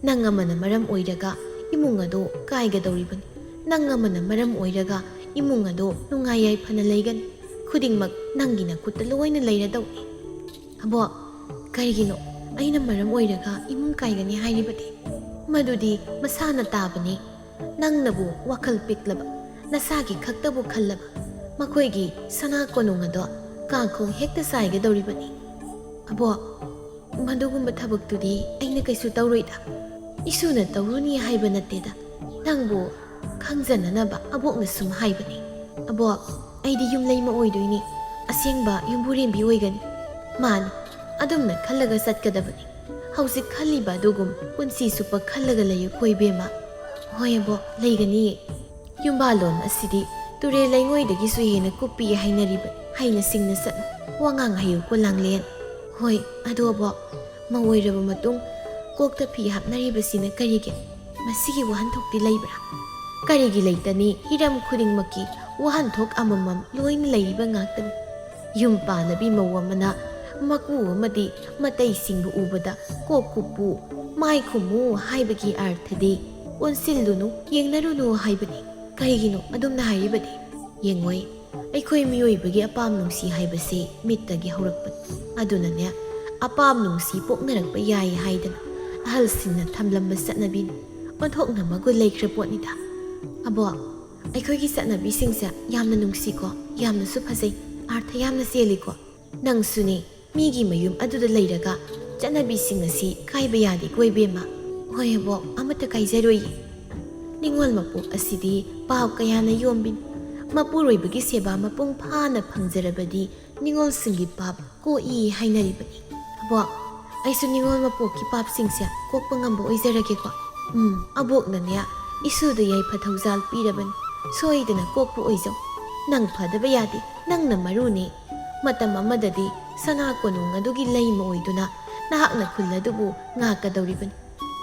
ꯅꯪ ꯑꯃꯅ ꯃꯔꯝ ꯑꯣꯏꯔꯒ ꯏꯃꯨꯡ ꯑꯗꯨ ꯀꯥꯏꯒꯗꯧꯔꯤꯕꯅꯤ꯫ ꯅꯪ ꯑꯃꯅ ꯃꯔꯝ ꯑꯣꯏꯔꯒ ꯏꯃꯨꯡ ꯑꯗꯨ ꯅꯨꯡꯉꯥꯏ ꯌꯥꯏꯐꯅ ꯂꯩꯒꯅꯤ꯫ ꯈꯨꯗꯤꯡꯃꯛ ꯅꯪꯒꯤ ꯅꯈꯨꯠꯇ ꯂꯣꯏꯅ ꯂꯩꯔꯗꯧꯅꯤ꯫ ꯑꯕꯣꯛ, ꯀꯔꯤꯒꯤꯅꯣ ꯑꯩꯅ ꯃꯔꯝ ꯑꯣꯏꯔꯒ ꯏꯃꯨꯡ ꯀꯥꯏꯒꯅꯤ ꯍꯥꯏꯔꯤꯕꯗꯤ? ꯃꯗꯨꯗꯤ ꯃꯁꯥꯅ ꯇꯥꯕꯅꯤ꯫ ꯅꯪꯅꯕꯨ ꯋꯥꯈꯜ ꯄꯤꯛꯂꯕ, ꯅꯁꯥꯒꯤ ꯈꯛꯇꯕꯨ ꯈꯜꯂꯕ, ꯃꯈꯣꯏꯒꯤ ꯁꯅꯥ ꯀꯣꯅꯨꯡ ꯑꯗꯣ ꯀꯥꯡꯈꯣꯡ ꯍꯦꯛꯇ ꯆꯥꯏꯒꯗꯧꯔꯤꯕꯅꯤ꯫ ꯑꯕꯣꯛ, ꯃꯗꯨꯒꯨꯝꯕ ꯊꯕꯛꯇꯨꯗꯤ ꯑꯩꯅ ꯀꯩꯁꯨ ꯇꯧꯔꯣꯏꯗ꯫ ꯏꯁꯨꯅ ꯇꯧꯔꯨꯅꯤ ꯍꯥꯏꯕ ꯅꯠꯇꯦꯗ, ꯅꯪꯕꯨ ꯈꯪꯖꯅꯅꯕ ꯑꯕꯣꯛꯅ ꯁꯨꯝ ꯍꯥꯏꯕꯅꯤ꯫ ꯑꯕꯣꯛ, ꯑꯩꯗꯤ ꯌꯨꯝꯂꯩꯃ ꯑꯣꯏꯗꯣꯏꯅꯤ, ꯑꯁꯦꯡꯕ ꯌꯨꯝꯕꯨꯔꯦꯝꯕꯤ ꯑꯣꯏꯒꯅꯤ꯫ ꯃꯥꯅꯤ, ꯑꯗꯨꯝꯅ ꯈꯜꯂꯒ ꯆꯠꯀꯗꯕꯅꯤ꯫ ꯍꯧꯖꯤꯛ ꯈꯜꯂꯤꯕ ꯑꯗꯨꯒꯨꯝ ꯄꯨꯟꯁꯤ ꯆꯨꯞꯄ ꯈꯜꯂꯒ ꯂꯩꯌꯨꯀꯣ ꯏꯕꯦꯝꯃ꯫ ꯍꯣꯏ ꯑꯕꯣꯛ, ꯂꯩꯒꯅꯤꯌꯦ꯫ ꯌꯨꯝꯕꯥꯂꯣꯟ ꯑꯁꯤꯗꯤ ꯇꯨꯔꯦꯜ ꯂꯩꯉꯣꯏꯗꯒꯤꯁꯨ ꯍꯦꯟꯅ ꯀꯨꯞꯄꯤ ꯍꯥꯏꯅꯔꯤꯕꯅꯤ꯫ ꯍꯩꯅ ꯁꯤꯡꯅ ꯆꯠꯂꯨ, ꯋꯥꯉꯥꯡ ꯍꯩꯌꯨꯀꯣ ꯂꯥꯡꯂꯦꯟ꯫ ꯍꯣꯏ, ꯑꯗꯣ ꯑꯕꯣꯛ, ꯃꯧ ꯑꯣꯏꯔꯕ ꯃꯇꯨꯡ ꯀꯣꯛꯇ ꯐꯤ ꯍꯥꯞꯅꯔꯤꯕꯁꯤꯅ ꯀꯔꯤꯒꯤ? ꯃꯁꯤꯒꯤ ꯋꯥꯍꯟꯊꯣꯛꯇꯤ ꯂꯩꯕ꯭ꯔꯥ? ꯀꯔꯤꯒꯤ ꯂꯩꯇꯅꯤ? ꯍꯤꯔꯝ ꯈꯨꯗꯤꯡꯃꯛꯀꯤ ꯋꯥꯍꯟꯊꯣꯛ ꯑꯃꯃꯝ ꯂꯣꯏꯅ ꯂꯩꯔꯤꯕ ꯉꯥꯛꯇꯅꯤ꯫ ꯌꯨꯝ ꯄꯥꯜꯂꯕꯤ ꯃꯧ ꯑꯃꯅ ꯃꯀꯨ ꯑꯃꯗꯤ ꯃꯇꯩꯁꯤꯡꯕꯨ ꯎꯕꯗ ꯀꯣꯛ ꯀꯨꯞꯄꯨ, ꯃꯥꯏ ꯈꯨꯝꯃꯨ ꯍꯥꯏꯕꯒꯤ ꯑꯥꯔꯊꯗꯤ ꯑꯣꯟꯁꯤꯜꯂꯨꯅꯨ, ꯌꯦꯡꯅꯔꯨꯅꯨ ꯍꯥꯏꯕꯅꯤ꯫ ꯀꯔꯤꯒꯤꯅꯣ ꯑꯗꯨꯝꯅ ꯍꯥꯏꯔꯤꯕꯗꯤ? ꯌꯦꯡꯉꯣꯏ, ꯑꯩꯈꯣꯏ ꯃꯤꯑꯣꯏꯕꯒꯤ ꯑꯄꯥꯝ ꯅꯨꯡꯁꯤ ꯍꯥꯏꯕꯁꯤ ꯃꯤꯠꯇꯒꯤ ꯍꯧꯔꯛꯄꯅꯤ꯫ ꯑꯗꯨꯅꯅꯦ, ꯑꯄꯥꯝ ꯅꯨꯡꯁꯤ ꯄꯣꯛꯅꯔꯛꯄ ꯌꯥꯏ ꯍꯥꯏꯗꯅ ꯑꯍꯜꯁꯤꯡꯅ ꯊꯝꯂꯝꯕ ꯆꯠꯅꯕꯤꯅꯤ꯫ ꯑꯣꯟꯊꯣꯛꯅ ꯃꯒꯨꯟ ꯂꯩꯈ꯭ꯔ ꯄꯣꯠꯅꯤꯗ꯫ ꯑꯕꯣꯛ, ꯑꯩꯈꯣꯏꯒꯤ ꯆꯠꯅꯕꯤꯁꯤꯡꯁꯦ ꯌꯥꯝꯅ ꯅꯨꯡꯁꯤꯀꯣ, ꯌꯥꯝꯅꯁꯨ ꯐꯖꯩ, ꯑꯥꯔꯊ ꯌꯥꯝꯅ ꯆꯦꯜꯂꯤꯀꯣ꯫ ꯅꯪꯁꯨꯅꯦ, ꯃꯤꯒꯤ ꯃꯌꯨꯝ ꯑꯗꯨꯗ ꯂꯩꯔꯒ ꯆꯠꯅꯕꯤꯁꯤꯡ ꯑꯁꯤ ꯀꯥꯏꯕ ꯌꯥꯗꯦꯀꯣ ꯏꯕꯦꯝꯃ꯫ ꯍꯣꯏ ꯑꯕꯣꯛ, ꯑꯃꯠꯇ ꯀꯥꯏꯖꯔꯣꯏꯌꯦ꯫ ꯅꯤꯡꯉꯣꯜ ꯃꯄꯣꯛ ꯑꯁꯤꯗꯤ ꯄꯥꯎ ꯀꯌꯥꯅ ꯌꯣꯝꯕꯤꯅꯤ꯫ ꯃꯄꯨꯔꯣꯏꯕꯒꯤ ꯁꯦꯕꯥ ꯃꯄꯨꯡ ꯐꯥꯅ ꯐꯪꯖꯔꯕꯗꯤ ꯅꯤꯉꯣꯜꯁꯤꯡꯒꯤ ꯄꯥꯞ ꯀꯣꯛꯏ ꯍꯥꯏꯅꯔꯤꯕꯅꯤ꯫ ꯑꯕꯣꯛ, ꯑꯩꯁꯨ ꯅꯤꯉꯣꯜ ꯃꯄꯣꯛꯀꯤ ꯄꯥꯞꯁꯤꯡꯁꯦ ꯀꯣꯛꯄ ꯉꯝꯕ ꯑꯣꯏꯖꯔꯒꯦꯀꯣ꯫ ꯎꯝ, ꯑꯕꯣꯛꯅꯅꯦ, ꯏꯁꯨꯗ ꯌꯥꯏꯐ ꯊꯧꯖꯥꯜ ꯄꯤꯔꯕꯅꯤ꯫ ꯁꯣꯏꯗꯅ ꯀꯣꯛꯄ ꯑꯣꯏꯖꯧ꯫ ꯅꯪ ꯐꯗꯕ ꯌꯥꯗꯦ, ꯅꯪꯅ ꯃꯔꯨꯅꯦ꯫ ꯃꯇꯝ ꯑꯃꯗꯗꯤ ꯁꯅꯥ ꯀꯣꯅꯨꯡ ꯑꯗꯨꯒꯤ ꯂꯩꯃ ꯑꯣꯏꯗꯨꯅ ꯅꯍꯥꯛꯅ ꯈꯨꯜ ꯑꯗꯨꯕꯨ ꯉꯥꯛꯀꯗꯧꯔꯤꯕꯅꯤ꯫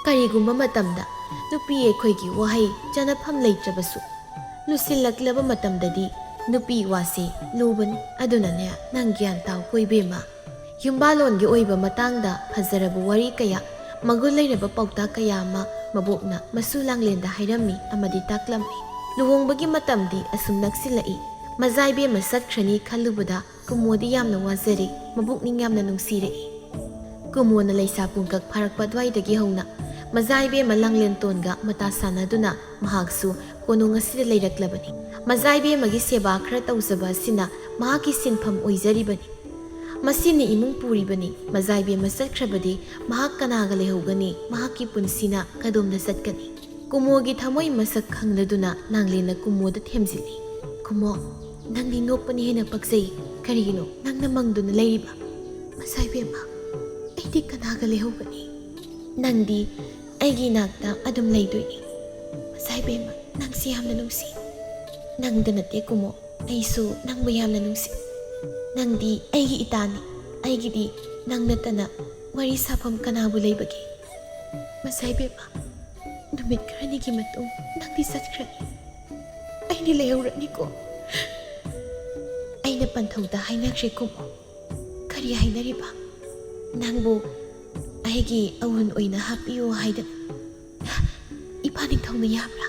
ꯀꯔꯤꯒꯨꯝꯕ ꯃꯇꯝꯗ ꯅꯨꯄꯤ ꯑꯩꯈꯣꯏꯒꯤ ꯋꯥꯍꯩ ꯆꯅꯐꯝ ꯂꯩꯇ꯭ꯔꯕꯁꯨ, ꯂꯨꯁꯤꯜꯂꯛꯂꯕ ꯃꯇꯝꯗꯗꯤ ꯅꯨꯄꯤ ꯋꯥꯁꯦ ꯂꯨꯕꯅꯤ꯫ ꯑꯗꯨꯅꯅꯦ, ꯅꯪ ꯒ꯭ꯌꯥꯟ ꯇꯥꯎꯀꯣ ꯏꯕꯦꯝꯃ꯫ ꯌꯨꯝꯕꯥꯂꯣꯟꯒꯤ ꯑꯣꯏꯕ ꯃꯇꯥꯡꯗ ꯐꯖꯔꯕ ꯋꯥꯔꯤ ꯀꯌꯥ, ꯃꯒꯨꯟ ꯂꯩꯔꯕ ꯄꯥꯎꯇꯥꯛ ꯀꯌꯥ ꯑꯃ ꯃꯕꯣꯛꯅ ꯃꯁꯨ ꯂꯥꯡꯂꯦꯟꯗ ꯍꯥꯏꯔꯝꯃꯤ ꯑꯃꯗꯤ ꯇꯥꯛꯂꯝꯃꯤ꯫ ꯂꯨꯍꯣꯡꯕꯒꯤ ꯃꯇꯝꯗꯤ ꯑꯁꯨꯝ ꯅꯛꯁꯤꯜꯂꯛꯏ꯫ ꯃꯖꯥꯏꯕꯦꯝꯃ ꯆꯠꯈ꯭ꯔꯅꯤ ꯈꯜꯂꯨꯕꯗ ꯀꯨꯃꯣꯗꯤ ꯌꯥꯝꯅ ꯋꯥꯖꯔꯦ, ꯃꯕꯨꯛꯅꯤꯡ ꯌꯥꯝꯅ ꯅꯨꯡꯁꯤꯔꯛꯏ꯫ ꯀꯨꯃꯣꯅ ꯂꯩꯁꯥ ꯄꯨꯡꯀꯛ ꯐꯥꯔꯛꯄ ꯑꯗꯨꯋꯥꯏꯗꯒꯤ ꯍꯧꯅ ꯃꯖꯥꯏꯕꯦꯝꯃ ꯂꯥꯡꯂꯦꯟꯇꯣꯟꯒ ꯃꯇꯥ ꯁꯥꯟꯅꯗꯨꯅ ꯃꯍꯥꯛꯁꯨ ꯀꯣꯅꯨꯡ ꯑꯁꯤꯗ ꯂꯩꯔꯛꯂꯕꯅꯤ꯫ ꯃꯖꯥꯏꯕꯦꯝꯃꯒꯤ ꯁꯦꯕꯥ ꯈꯔ ꯇꯧꯖꯕ ꯑꯁꯤꯅ ꯃꯍꯥꯛꯀꯤ ꯁꯤꯟꯐꯝ ꯑꯣꯏꯖꯔꯤꯕꯅꯤ꯫ ꯃꯁꯤꯅ ꯏꯃꯨꯡ ꯄꯨꯔꯤꯕꯅꯤ꯫ ꯃꯖꯥꯏꯕꯦꯝꯃ ꯆꯠꯈ꯭ꯔꯕꯗꯤ ꯃꯍꯥꯛ ꯀꯅꯥꯒ ꯂꯩꯍꯧꯒꯅꯤ? ꯃꯍꯥꯛꯀꯤ ꯄꯨꯟꯁꯤꯅ ꯀꯗꯣꯝꯗ ꯆꯠꯀꯅꯤ? ꯀꯨꯃꯣꯒꯤ ꯊꯃꯣꯏ ꯃꯁꯛ ꯈꯪꯂꯗꯨꯅ ꯂꯥꯡꯂꯦꯟꯅ ꯀꯨꯃꯣꯗ ꯊꯦꯝꯖꯤꯜꯂꯤ꯫ ꯀꯨꯃꯣ, ꯅꯪꯗꯤ ꯅꯣꯛꯄꯅ ꯍꯦꯟꯅ ꯄꯛꯆꯩ꯫ ꯀꯔꯤꯒꯤꯅꯣ ꯅꯪꯅ ꯃꯪꯗꯨꯅ ꯂꯩꯔꯤꯕ? ꯃꯖꯥꯏꯕꯦꯝꯃ, ꯑꯩꯗꯤ ꯀꯅꯥꯒ ꯂꯩꯍꯧꯒꯅꯤ? ꯅꯪꯗꯤ ꯑꯩꯒꯤ ꯏꯅꯥꯛꯇ ꯑꯗꯨꯝ ꯂꯩꯗꯣꯏꯅꯤ꯫ ꯃꯖꯥꯏꯕꯦꯝꯃ, ꯅꯪꯁꯤ ꯌꯥꯝꯅ ꯅꯨꯡꯁꯤ꯫ ꯅꯪꯗ ꯅꯠꯇꯦ ꯀꯨꯃꯣ, ꯑꯩꯁꯨ ꯅꯪꯕꯨ ꯌꯥꯝꯅ ꯅꯨꯡꯁꯤ꯫ ꯅꯪꯗꯤ ꯑꯩꯒꯤ ꯏꯇꯥꯅꯤ꯫ ꯑꯩꯒꯤꯗꯤ ꯅꯪ ꯅꯠꯇꯅ ꯋꯥꯔꯤ ꯁꯥꯐꯝ ꯀꯅꯥꯕꯨ ꯂꯩꯕꯒꯦ? ꯃꯖꯥꯏꯕꯦꯝꯃ, ꯅꯨꯃꯤꯠ ꯈꯔꯅꯤꯒꯤ ꯃꯇꯨꯡ ꯅꯪꯗꯤ ꯆꯠꯈ꯭ꯔꯅꯤ꯫ ꯑꯩꯗꯤ ꯂꯩꯍꯧꯔꯅꯤꯀꯣ꯫ ꯑꯩꯅ ꯄꯟꯊꯧꯗ ꯍꯥꯏꯅꯈ꯭ꯔꯦ ꯀꯨꯃꯣ꯫ ꯀꯔꯤ ꯍꯥꯏꯅꯔꯤꯕ? ꯅꯪꯕꯨ ꯑꯩꯒꯤ ꯑꯎꯟ ꯑꯣꯏꯅ ꯍꯥꯞꯄꯤꯌꯨ ꯍꯥꯏꯗꯅ꯫ ꯏꯄꯥ ꯅꯤꯡꯊꯧꯅ ꯌꯥꯕ꯭ꯔꯥ?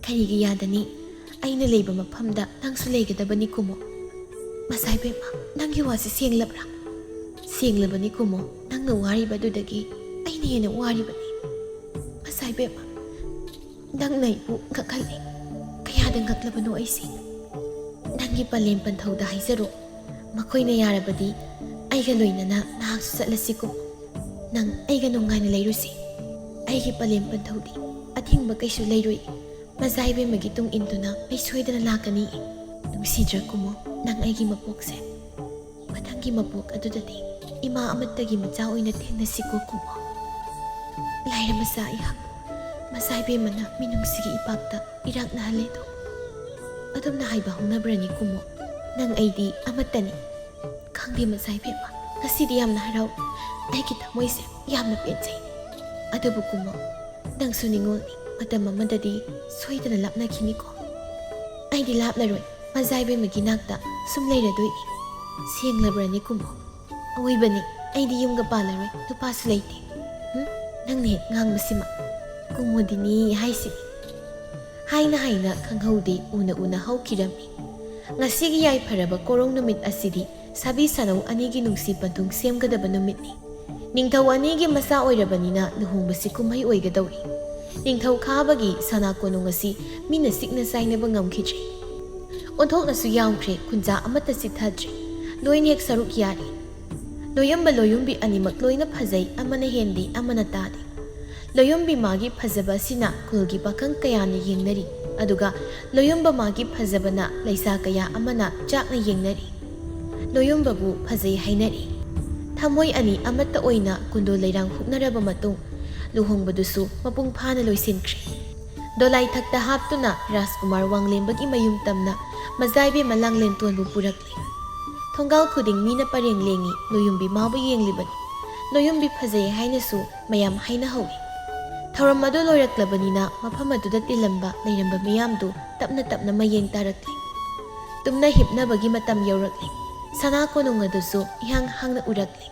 ꯀꯔꯤꯒꯤ ꯌꯥꯗꯅꯤ? ꯑꯩꯅ ꯂꯩꯕ ꯃꯐꯝꯗ ꯅꯪꯁꯨ ꯂꯩꯒꯗꯕꯅꯤ ꯀꯨꯃꯣ꯫ ꯃꯖꯥꯏꯕꯦꯝꯃ, ꯅꯪꯒꯤ ꯋꯥꯁꯤ ꯁꯦꯡꯂꯕ꯭ꯔꯥ? ꯁꯦꯡꯂꯕꯅꯤ ꯀꯨꯃꯣ꯫ ꯅꯪꯅ ꯋꯥꯔꯤꯕ ꯑꯗꯨꯗꯒꯤ ꯑꯩꯅ ꯍꯦꯟꯅ ꯋꯥꯔꯤꯕꯅꯤ꯫ ꯃꯖꯥꯏꯕꯦꯝꯃ, ꯅꯪꯅ ꯑꯩꯕꯨ ꯉꯛꯍꯜꯂꯤ꯫ ꯀꯌꯥꯗ ꯉꯛꯂꯕꯅꯣ ꯑꯩꯁꯦ꯫ ꯅꯪꯒꯤ ꯄꯂꯦꯝ ꯄꯟꯊꯧꯗ ꯍꯥꯏꯖꯔꯣ꯫ ꯃꯈꯣꯏꯅ ꯌꯥꯔꯕꯗꯤ ꯑꯩꯒ ꯂꯣꯏꯅꯅ ꯅꯍꯥꯛꯁꯨ ꯆꯠꯂꯁꯤꯀꯣ꯫ ꯅꯪ ꯑꯩꯒ ꯅꯨꯡꯉꯥꯏꯅ ꯂꯩꯔꯨꯁꯤ꯫ ꯑꯩꯒꯤ ꯄꯂꯦꯝ ꯄꯟꯊꯧꯗꯤ ꯑꯊꯤꯡꯕ ꯀꯩꯁꯨ ꯂꯩꯔꯣꯏ꯫ ꯃꯖꯥ ꯏꯕꯦꯝꯃꯒꯤ ꯇꯨꯡ ꯏꯟꯗꯨꯅ ꯑꯩ ꯁꯣꯏꯗꯅ ꯂꯥꯛꯀꯅꯤ꯫ ꯅꯨꯡꯁꯤꯗ꯭ꯔꯥ ꯀꯨꯃꯣ, ꯅꯪ ꯑꯩꯒꯤ ꯃꯄꯣꯛꯁꯦ? ꯃꯊꯪꯒꯤ ꯃꯄꯣꯛ ꯑꯗꯨꯗꯗꯤ ꯏꯃꯥ ꯑꯃꯠꯇꯒꯤ ꯃꯆꯥ ꯑꯣꯏꯅ ꯊꯦꯡꯅꯁꯤꯀꯣ ꯀꯨꯃꯣ꯫ ꯂꯥꯏꯔ ꯃꯆꯥ ꯑꯩꯍꯥꯛ ꯃꯖꯥ ꯏꯕꯦꯝꯃꯅ ꯃꯤꯅꯨꯡꯁꯤꯒꯤ ꯏꯄꯥꯛꯇ ꯏꯔꯥꯛꯅꯍꯜꯂꯦꯗꯣ꯫ ꯑꯗꯨꯝꯅ ꯍꯥꯏꯕ ꯍꯧꯅꯕ꯭ꯔꯅꯤ ꯀꯨꯃꯣ? ꯅꯪ ꯑꯩꯗꯤ ꯑꯃꯠꯇꯅꯤ꯫ ꯈꯪꯗꯦ ꯃꯖꯥ ꯏꯕꯦꯝꯃ, ꯉꯁꯤꯗꯤ ꯌꯥꯝꯅ ꯍꯔꯥꯎ꯫ ꯑꯩꯒꯤ ꯊꯃꯣꯏꯁꯦ ꯌꯥꯝꯅ ꯄꯦꯟꯖꯩ꯫ ꯑꯗꯨꯕꯨ ꯀꯨꯃꯣ, ꯅꯪꯁꯨ ꯅꯤꯡꯉꯣꯜꯅꯤ꯫ ꯃꯇꯝ ꯑꯃꯗꯗꯤ ꯁꯣꯏꯗꯅ ꯂꯥꯞꯅꯈꯤꯅꯤꯀꯣ꯫ ꯑꯩꯗꯤ ꯂꯥꯞꯂꯔꯣꯏ, ꯃꯖꯥ ꯏꯕꯦꯝꯃꯒꯤ ꯅꯥꯛꯇ ꯁꯨꯝ ꯂꯩꯔꯗꯣꯏꯅꯤ꯫ ꯁꯦꯡꯂꯕ꯭ꯔꯅꯤ ꯀꯨꯃꯣ? ꯑꯋꯣꯏꯕꯅꯤ, ꯑꯩꯗꯤ ꯌꯨꯝꯒ ꯄꯥꯜꯂꯔꯣꯏ, ꯅꯨꯄꯥꯁꯨ ꯂꯩꯇꯦ꯫ ꯍꯨꯝ? ꯅꯪꯅ ꯍꯦꯛ ꯉꯥꯡꯕꯁꯤꯃ꯫ ꯀꯨꯃꯣꯗꯤꯅꯤ ꯍꯥꯏꯁꯤꯅꯤ꯫ ꯍꯥꯏꯅ ꯍꯥꯏꯅ ꯈꯪꯍꯧꯗꯦ ꯎꯅ ꯎꯅ ꯍꯧꯈꯤꯔꯝꯃꯤ꯫ ꯉꯁꯤꯒꯤ ꯌꯥꯏꯐꯔꯕ ꯀꯣꯔꯧ ꯅꯨꯃꯤꯠ ꯑꯁꯤꯗꯤ ꯁꯥꯕꯤ ꯁꯥꯅꯧ ꯑꯅꯤꯒꯤ ꯅꯨꯡꯁꯤ ꯄꯟꯊꯨꯡ ꯁꯦꯝꯒꯗꯕ ꯅꯨꯃꯤꯠꯅꯤ꯫ ꯅꯤꯡꯊꯧ ꯑꯅꯤꯒꯤ ꯃꯆꯥ ꯑꯣꯏꯔꯕꯅꯤꯅ ꯂꯨꯍꯣꯡꯕꯁꯤ ꯀꯨꯝꯍꯩ ꯑꯣꯏꯒꯗꯧꯔꯤ꯫ ꯅꯤꯡꯊꯧ ꯈꯥꯕꯒꯤ ꯁꯅꯥ ꯀꯣꯅꯨꯡ ꯑꯁꯤ ꯃꯤꯅ ꯁꯤꯛꯅ ꯆꯥꯏꯅꯕ ꯉꯝꯈꯤꯗ꯭ꯔꯦ꯫ ꯑꯣꯟꯊꯣꯛꯅꯁꯨ ꯌꯥꯝꯈ꯭ꯔꯦ, ꯈꯨꯟꯖꯥ ꯑꯃꯠꯇ ꯆꯤꯠꯊꯗ꯭ꯔꯦ꯫ ꯂꯣꯏꯅ ꯍꯦꯛ ꯁꯔꯨꯛ ꯌꯥꯔꯤ꯫ ꯂꯣꯌꯨꯝꯕ ꯂꯣꯌꯨꯝꯕꯤ ꯑꯅꯤꯃꯛ ꯂꯣꯏꯅ ꯐꯖꯩ, ꯑꯃꯅ ꯍꯦꯟꯗꯦ, ꯑꯃꯅ ꯇꯥꯗꯦ꯫ ꯂꯣꯌꯨꯝꯕꯤ ꯃꯥꯒꯤ ꯐꯖꯕ ꯑꯁꯤꯅ ꯈꯨꯜꯒꯤ ꯄꯥꯈꯪ ꯀꯌꯥꯅ ꯌꯦꯡꯅꯔꯤ, ꯑꯗꯨꯒ ꯂꯣꯌꯨꯝꯕ ꯃꯥꯒꯤ ꯐꯖꯕꯅ ꯂꯩꯁꯥ ꯀꯌꯥ ꯑꯃꯅ ꯆꯥꯛꯅ ꯌꯦꯡꯅꯔꯤ꯫ ꯂꯣꯌꯨꯝꯕꯕꯨ ꯐꯖꯩ ꯍꯥꯏꯅꯔꯤ꯫ ꯊꯃꯣꯏ ꯑꯅꯤ ꯑꯃꯠꯇ ꯑꯣꯏꯅ ꯀꯨꯟꯗꯣ ꯂꯩꯔꯥꯡ ꯍꯨꯛꯅꯔꯕ ꯃꯇꯨꯡ, ꯂꯨꯍꯣꯡꯕꯗꯨꯁꯨ ꯃꯄꯨꯡ ꯐꯥꯅ ꯂꯣꯏꯁꯤꯟꯈ꯭ꯔꯦ꯫ ꯗꯣꯂꯥꯏ ꯊꯛꯇ ꯍꯥꯞꯇꯨꯅ ꯔꯥꯖꯀꯨꯃꯥꯔ ꯋꯥꯡꯂꯦꯝꯕꯒꯤ ꯃꯌꯨꯝ ꯇꯝꯅ ꯃꯖꯥꯏꯕꯦꯝꯃ ꯂꯥꯡꯂꯦꯟꯇꯣꯟꯕꯨ ꯄꯨꯔꯛꯂꯤ꯫ ꯊꯣꯡꯒꯥꯜ ꯈꯨꯗꯤꯡ ꯃꯤꯅ ꯄꯔꯦꯡ ꯂꯦꯡꯉꯤ, ꯂꯣꯌꯨꯝꯕꯤ ꯃꯥꯕꯨ ꯌꯦꯡꯂꯤꯕꯅꯤ꯫ ꯂꯣꯌꯨꯝꯕꯤ ꯐꯖꯩ ꯍꯥꯏꯅꯁꯨ ꯃꯌꯥꯝ ꯍꯥꯏꯅꯍꯧꯏ꯫ ꯊꯧꯔꯝ ꯑꯗꯨ ꯂꯣꯏꯔꯛꯂꯕꯅꯤꯅ ꯃꯐꯝ ꯑꯗꯨꯗ ꯇꯤꯜꯂꯝꯕ ꯂꯩꯔꯝꯕ ꯃꯤꯌꯥꯝꯗꯨ ꯇꯞꯅ ꯇꯞꯅ ꯃꯌꯦꯡ ꯇꯥꯔꯛꯂꯤ꯫ ꯇꯨꯝꯅ ꯍꯤꯞꯅꯕꯒꯤ ꯃꯇꯝ ꯌꯧꯔꯛꯂꯤ꯫ ꯁꯅꯥ ꯀꯣꯅꯨꯡ ꯑꯗꯨꯁꯨ ꯏꯍꯥꯡ ꯍꯥꯡꯅ ꯎꯔꯛꯂꯤ꯫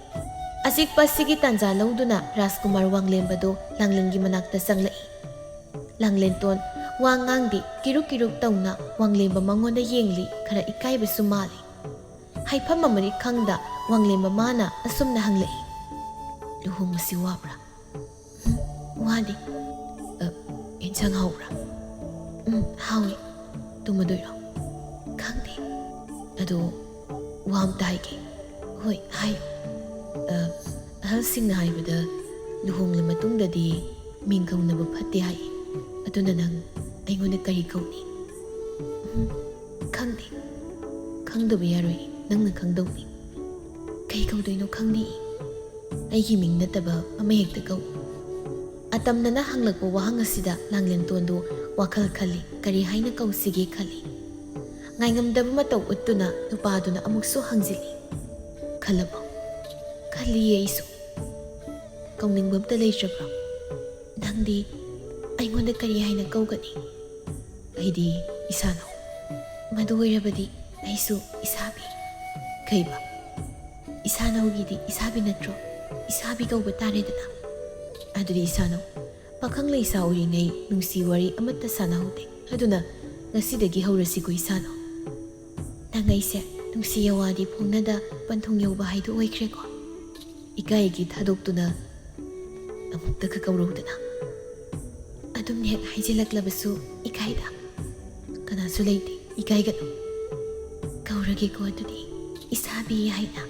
ꯑꯆꯤꯛꯄ ꯑꯁꯤꯒꯤ ꯇꯥꯟꯖꯥ ꯂꯧꯗꯨꯅ ꯔꯥꯖꯀꯨꯃꯥꯔ ꯋꯥꯡꯂꯦꯝꯕꯗꯨ ꯂꯥꯡꯂꯦꯟꯒꯤ ꯃꯅꯥꯛꯇ ꯆꯪꯂꯛꯏ꯫ ꯂꯥꯡꯂꯦꯟꯇꯣꯟ ꯋꯥ ꯉꯥꯡꯗꯦ, ꯀꯤꯔꯨꯛ ꯀꯤꯔꯨꯛ ꯇꯧꯅ ꯋꯥꯡꯂꯦꯝꯕ ꯃꯉꯣꯟꯗ ꯌꯦꯡꯂꯤ, ꯈꯔ ꯏꯀꯥꯏꯕꯁꯨ ꯃꯥꯜꯂꯤ꯫ ꯍꯥꯏꯐꯝ ꯑꯃꯗꯤ ꯈꯪꯗ ꯋꯥꯡꯂꯦꯝꯕ ꯃꯥꯅ ꯑꯁꯨꯝꯅ ꯍꯪꯂꯛꯏ, "ꯂꯨꯍꯣꯡꯕꯁꯤ ꯋꯥꯕ꯭ꯔꯥ?" "ꯎꯝ, ꯋꯥꯗꯦ꯫ ꯑ, ꯏꯟꯁꯥꯡ ꯍꯥꯎꯕ꯭ꯔꯥ?" "ꯎꯝ, ꯍꯥꯎꯏ꯫ ꯇꯨꯝꯃꯗꯣꯏꯔꯣ?" "ꯈꯪꯗꯦ꯫ ꯑꯗꯣ ꯋꯥ ꯑꯝꯇ ꯍꯥꯏꯒꯦ꯫" "ꯍꯣꯏ, ꯍꯥꯏꯌꯨ꯫" "ꯑ, ꯑꯍꯜꯁꯤꯡꯅ ꯍꯥꯏꯕꯗ ꯂꯨꯍꯣꯡꯂ ꯃꯇꯨꯡꯗꯗꯤ ꯃꯤꯡ ꯀꯧꯅꯕ ꯐꯠꯇꯦ ꯍꯥꯏ꯫ ꯑꯗꯨꯅ ꯅꯪ ꯑꯩꯉꯣꯟꯗ ꯀꯔꯤ ꯀꯧꯅꯤ? ꯎꯝ, ꯈꯪꯗꯦ꯫ ꯈꯪꯗꯕ ꯌꯥꯔꯣꯏ, ꯅꯪꯅ ꯈꯪꯗꯧꯅꯤ꯫ ꯀꯩ ꯀꯧꯗꯣꯏꯅꯣ ꯈꯪꯗꯦ꯫ ꯑꯩꯒꯤ ꯃꯤꯡ ꯅꯠꯇꯕ ꯑꯃ ꯍꯦꯛꯇ ꯀꯧ꯫ ꯑꯇꯝꯅꯅ ꯍꯪꯂꯛꯄ ꯋꯥꯍꯪ ꯑꯁꯤꯗ ꯂꯥꯡꯂꯦꯟꯇꯣꯟꯗꯨ ꯋꯥꯈꯜ ꯈꯜꯂꯤ, ꯀꯔꯤ ꯍꯥꯏꯅ ꯀꯧꯁꯤꯒꯦ ꯈꯜꯂꯤ꯫ ꯉꯥꯏꯉꯝꯗꯕ ꯃꯇꯧ ꯎꯠꯇꯨꯅ ꯅꯨꯄꯥꯗꯨꯅ ꯑꯃꯨꯛꯁꯨ ꯍꯪꯖꯤꯜꯂꯤ, "ꯈꯜꯂꯕꯣ?" "ꯈꯜꯂꯤꯌꯦ ꯑꯩꯁꯨ꯫" "ꯀꯧꯅꯤꯡꯕ ꯑꯝꯇ ꯂꯩꯇ꯭ꯔꯕ꯭ꯔꯣ? ꯅꯪꯗꯤ ꯑꯩꯉꯣꯟꯗ ꯀꯔꯤ ꯍꯥꯏꯅ ꯀꯧꯒꯅꯤ?" "ꯑꯩꯗꯤ ꯏꯁꯥꯅꯧ꯫" "ꯃꯗꯨ ꯑꯣꯏꯔꯕꯗꯤ ꯑꯩꯁꯨ ꯏꯁꯥꯕꯤ꯫" "ꯀꯩꯕ?" "ꯏꯁꯥꯅꯧꯒꯤꯗꯤ ꯏꯁꯥꯕꯤ ꯅꯠꯇ꯭ꯔꯣ? ꯏꯁꯥꯕꯤ ꯀꯧꯕ ꯇꯥꯔꯦꯗꯅ꯫" "ꯑꯗꯨꯗꯤ ꯏꯁꯥꯅꯧ, ꯄꯥꯈꯪ ꯂꯩꯁꯥ ꯑꯣꯏꯔꯤꯉꯩ ꯅꯨꯡꯁꯤ ꯋꯥꯔꯤ ꯑꯃꯠꯇ ꯁꯥꯟꯅꯍꯧꯗꯦ꯫ ꯑꯗꯨꯅ ꯉꯁꯤꯗꯒꯤ ꯍꯧꯔꯁꯤꯀꯣ ꯏꯁꯥꯅꯧ꯫ ꯅꯪ ꯑꯩꯁꯦ ꯅꯨꯡꯁꯤ ꯌꯋꯥꯗꯤ ꯐꯣꯡꯅꯗ ꯄꯟꯊꯨꯡ ꯌꯧꯕ ꯍꯥꯏꯗꯨ ꯑꯣꯏꯈ꯭ꯔꯦꯀꯣ꯫ ꯏꯀꯥꯏꯒꯤ ꯊꯥꯗꯣꯛꯇꯨꯅ ꯑꯃꯨꯛꯇꯒ ꯀꯧꯔꯧꯗꯅ꯫" "ꯑꯗꯨꯝ ꯍꯦꯛ ꯍꯥꯏꯖꯤꯜꯂꯛꯂꯕꯁꯨ ꯏꯀꯥꯏꯗ꯫" "ꯀꯅꯥꯁꯨ ꯂꯩꯇꯦ, ꯏꯀꯥꯏꯒꯅꯨ꯫ ꯀꯧꯔꯒꯦꯀꯣ ꯑꯗꯨꯗꯤ, ꯏꯁꯥꯕꯤ ꯍꯥꯏꯅ꯫"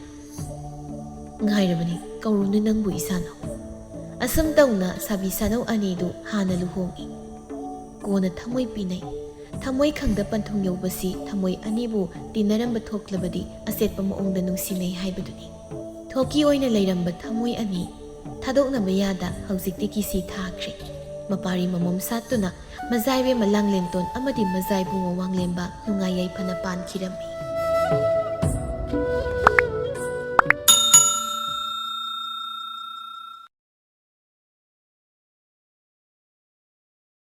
"ꯉꯥꯏꯔꯕꯅꯤ, ꯀꯧꯔꯨꯅꯦ ꯅꯪꯕꯨ ꯏꯁꯥꯅꯧ꯫" ꯑꯁꯨꯝ ꯇꯧꯅ ꯁꯥꯕꯤ ꯁꯥꯅꯧ ꯑꯅꯤꯗꯨ ꯍꯥꯟꯅ ꯂꯨꯍꯣꯡꯏ꯫ ꯀꯣꯟꯅ ꯊꯃꯣꯏ ꯄꯤꯅꯩ꯫ ꯊꯃꯣꯏ ꯈꯪꯗ ꯄꯟꯊꯨꯡ ꯌꯧꯕꯁꯤ ꯊꯃꯣꯏ ꯑꯅꯤꯕꯨ ꯇꯤꯟꯅꯔꯝꯕ ꯊꯣꯛꯂꯕꯗꯤ ꯑꯆꯦꯠꯄ ꯃꯑꯣꯡꯗ ꯅꯨꯡꯁꯤꯅꯩ ꯍꯥꯏꯕꯗꯨꯅꯤ꯫ ꯊꯣꯛꯀꯤ ꯑꯣꯏꯅ ꯂꯩꯔꯝꯕ ꯊꯃꯣꯏ ꯑꯅꯤ ꯊꯥꯗꯣꯛꯅꯕ ꯌꯥꯗ ꯍꯧꯖꯤꯛꯇꯤ ꯀꯤꯁꯤ ꯊꯥꯈ꯭ꯔꯦ꯫ ꯃꯄꯥꯔꯤ ꯃꯃꯣꯝ ꯁꯥꯠꯇꯨꯅ ꯃꯖꯥꯏꯕꯦꯝꯃ ꯂꯥꯡꯂꯦꯟꯇꯣꯟ ꯑꯃꯗꯤ ꯃꯖꯥꯏꯕꯨꯡꯉꯣ ꯋꯥꯡꯂꯦꯝꯕ ꯅꯨꯡꯉꯥꯏ ꯌꯥꯏꯐꯅ ꯄꯥꯟꯈꯤꯔꯝꯃꯤ꯫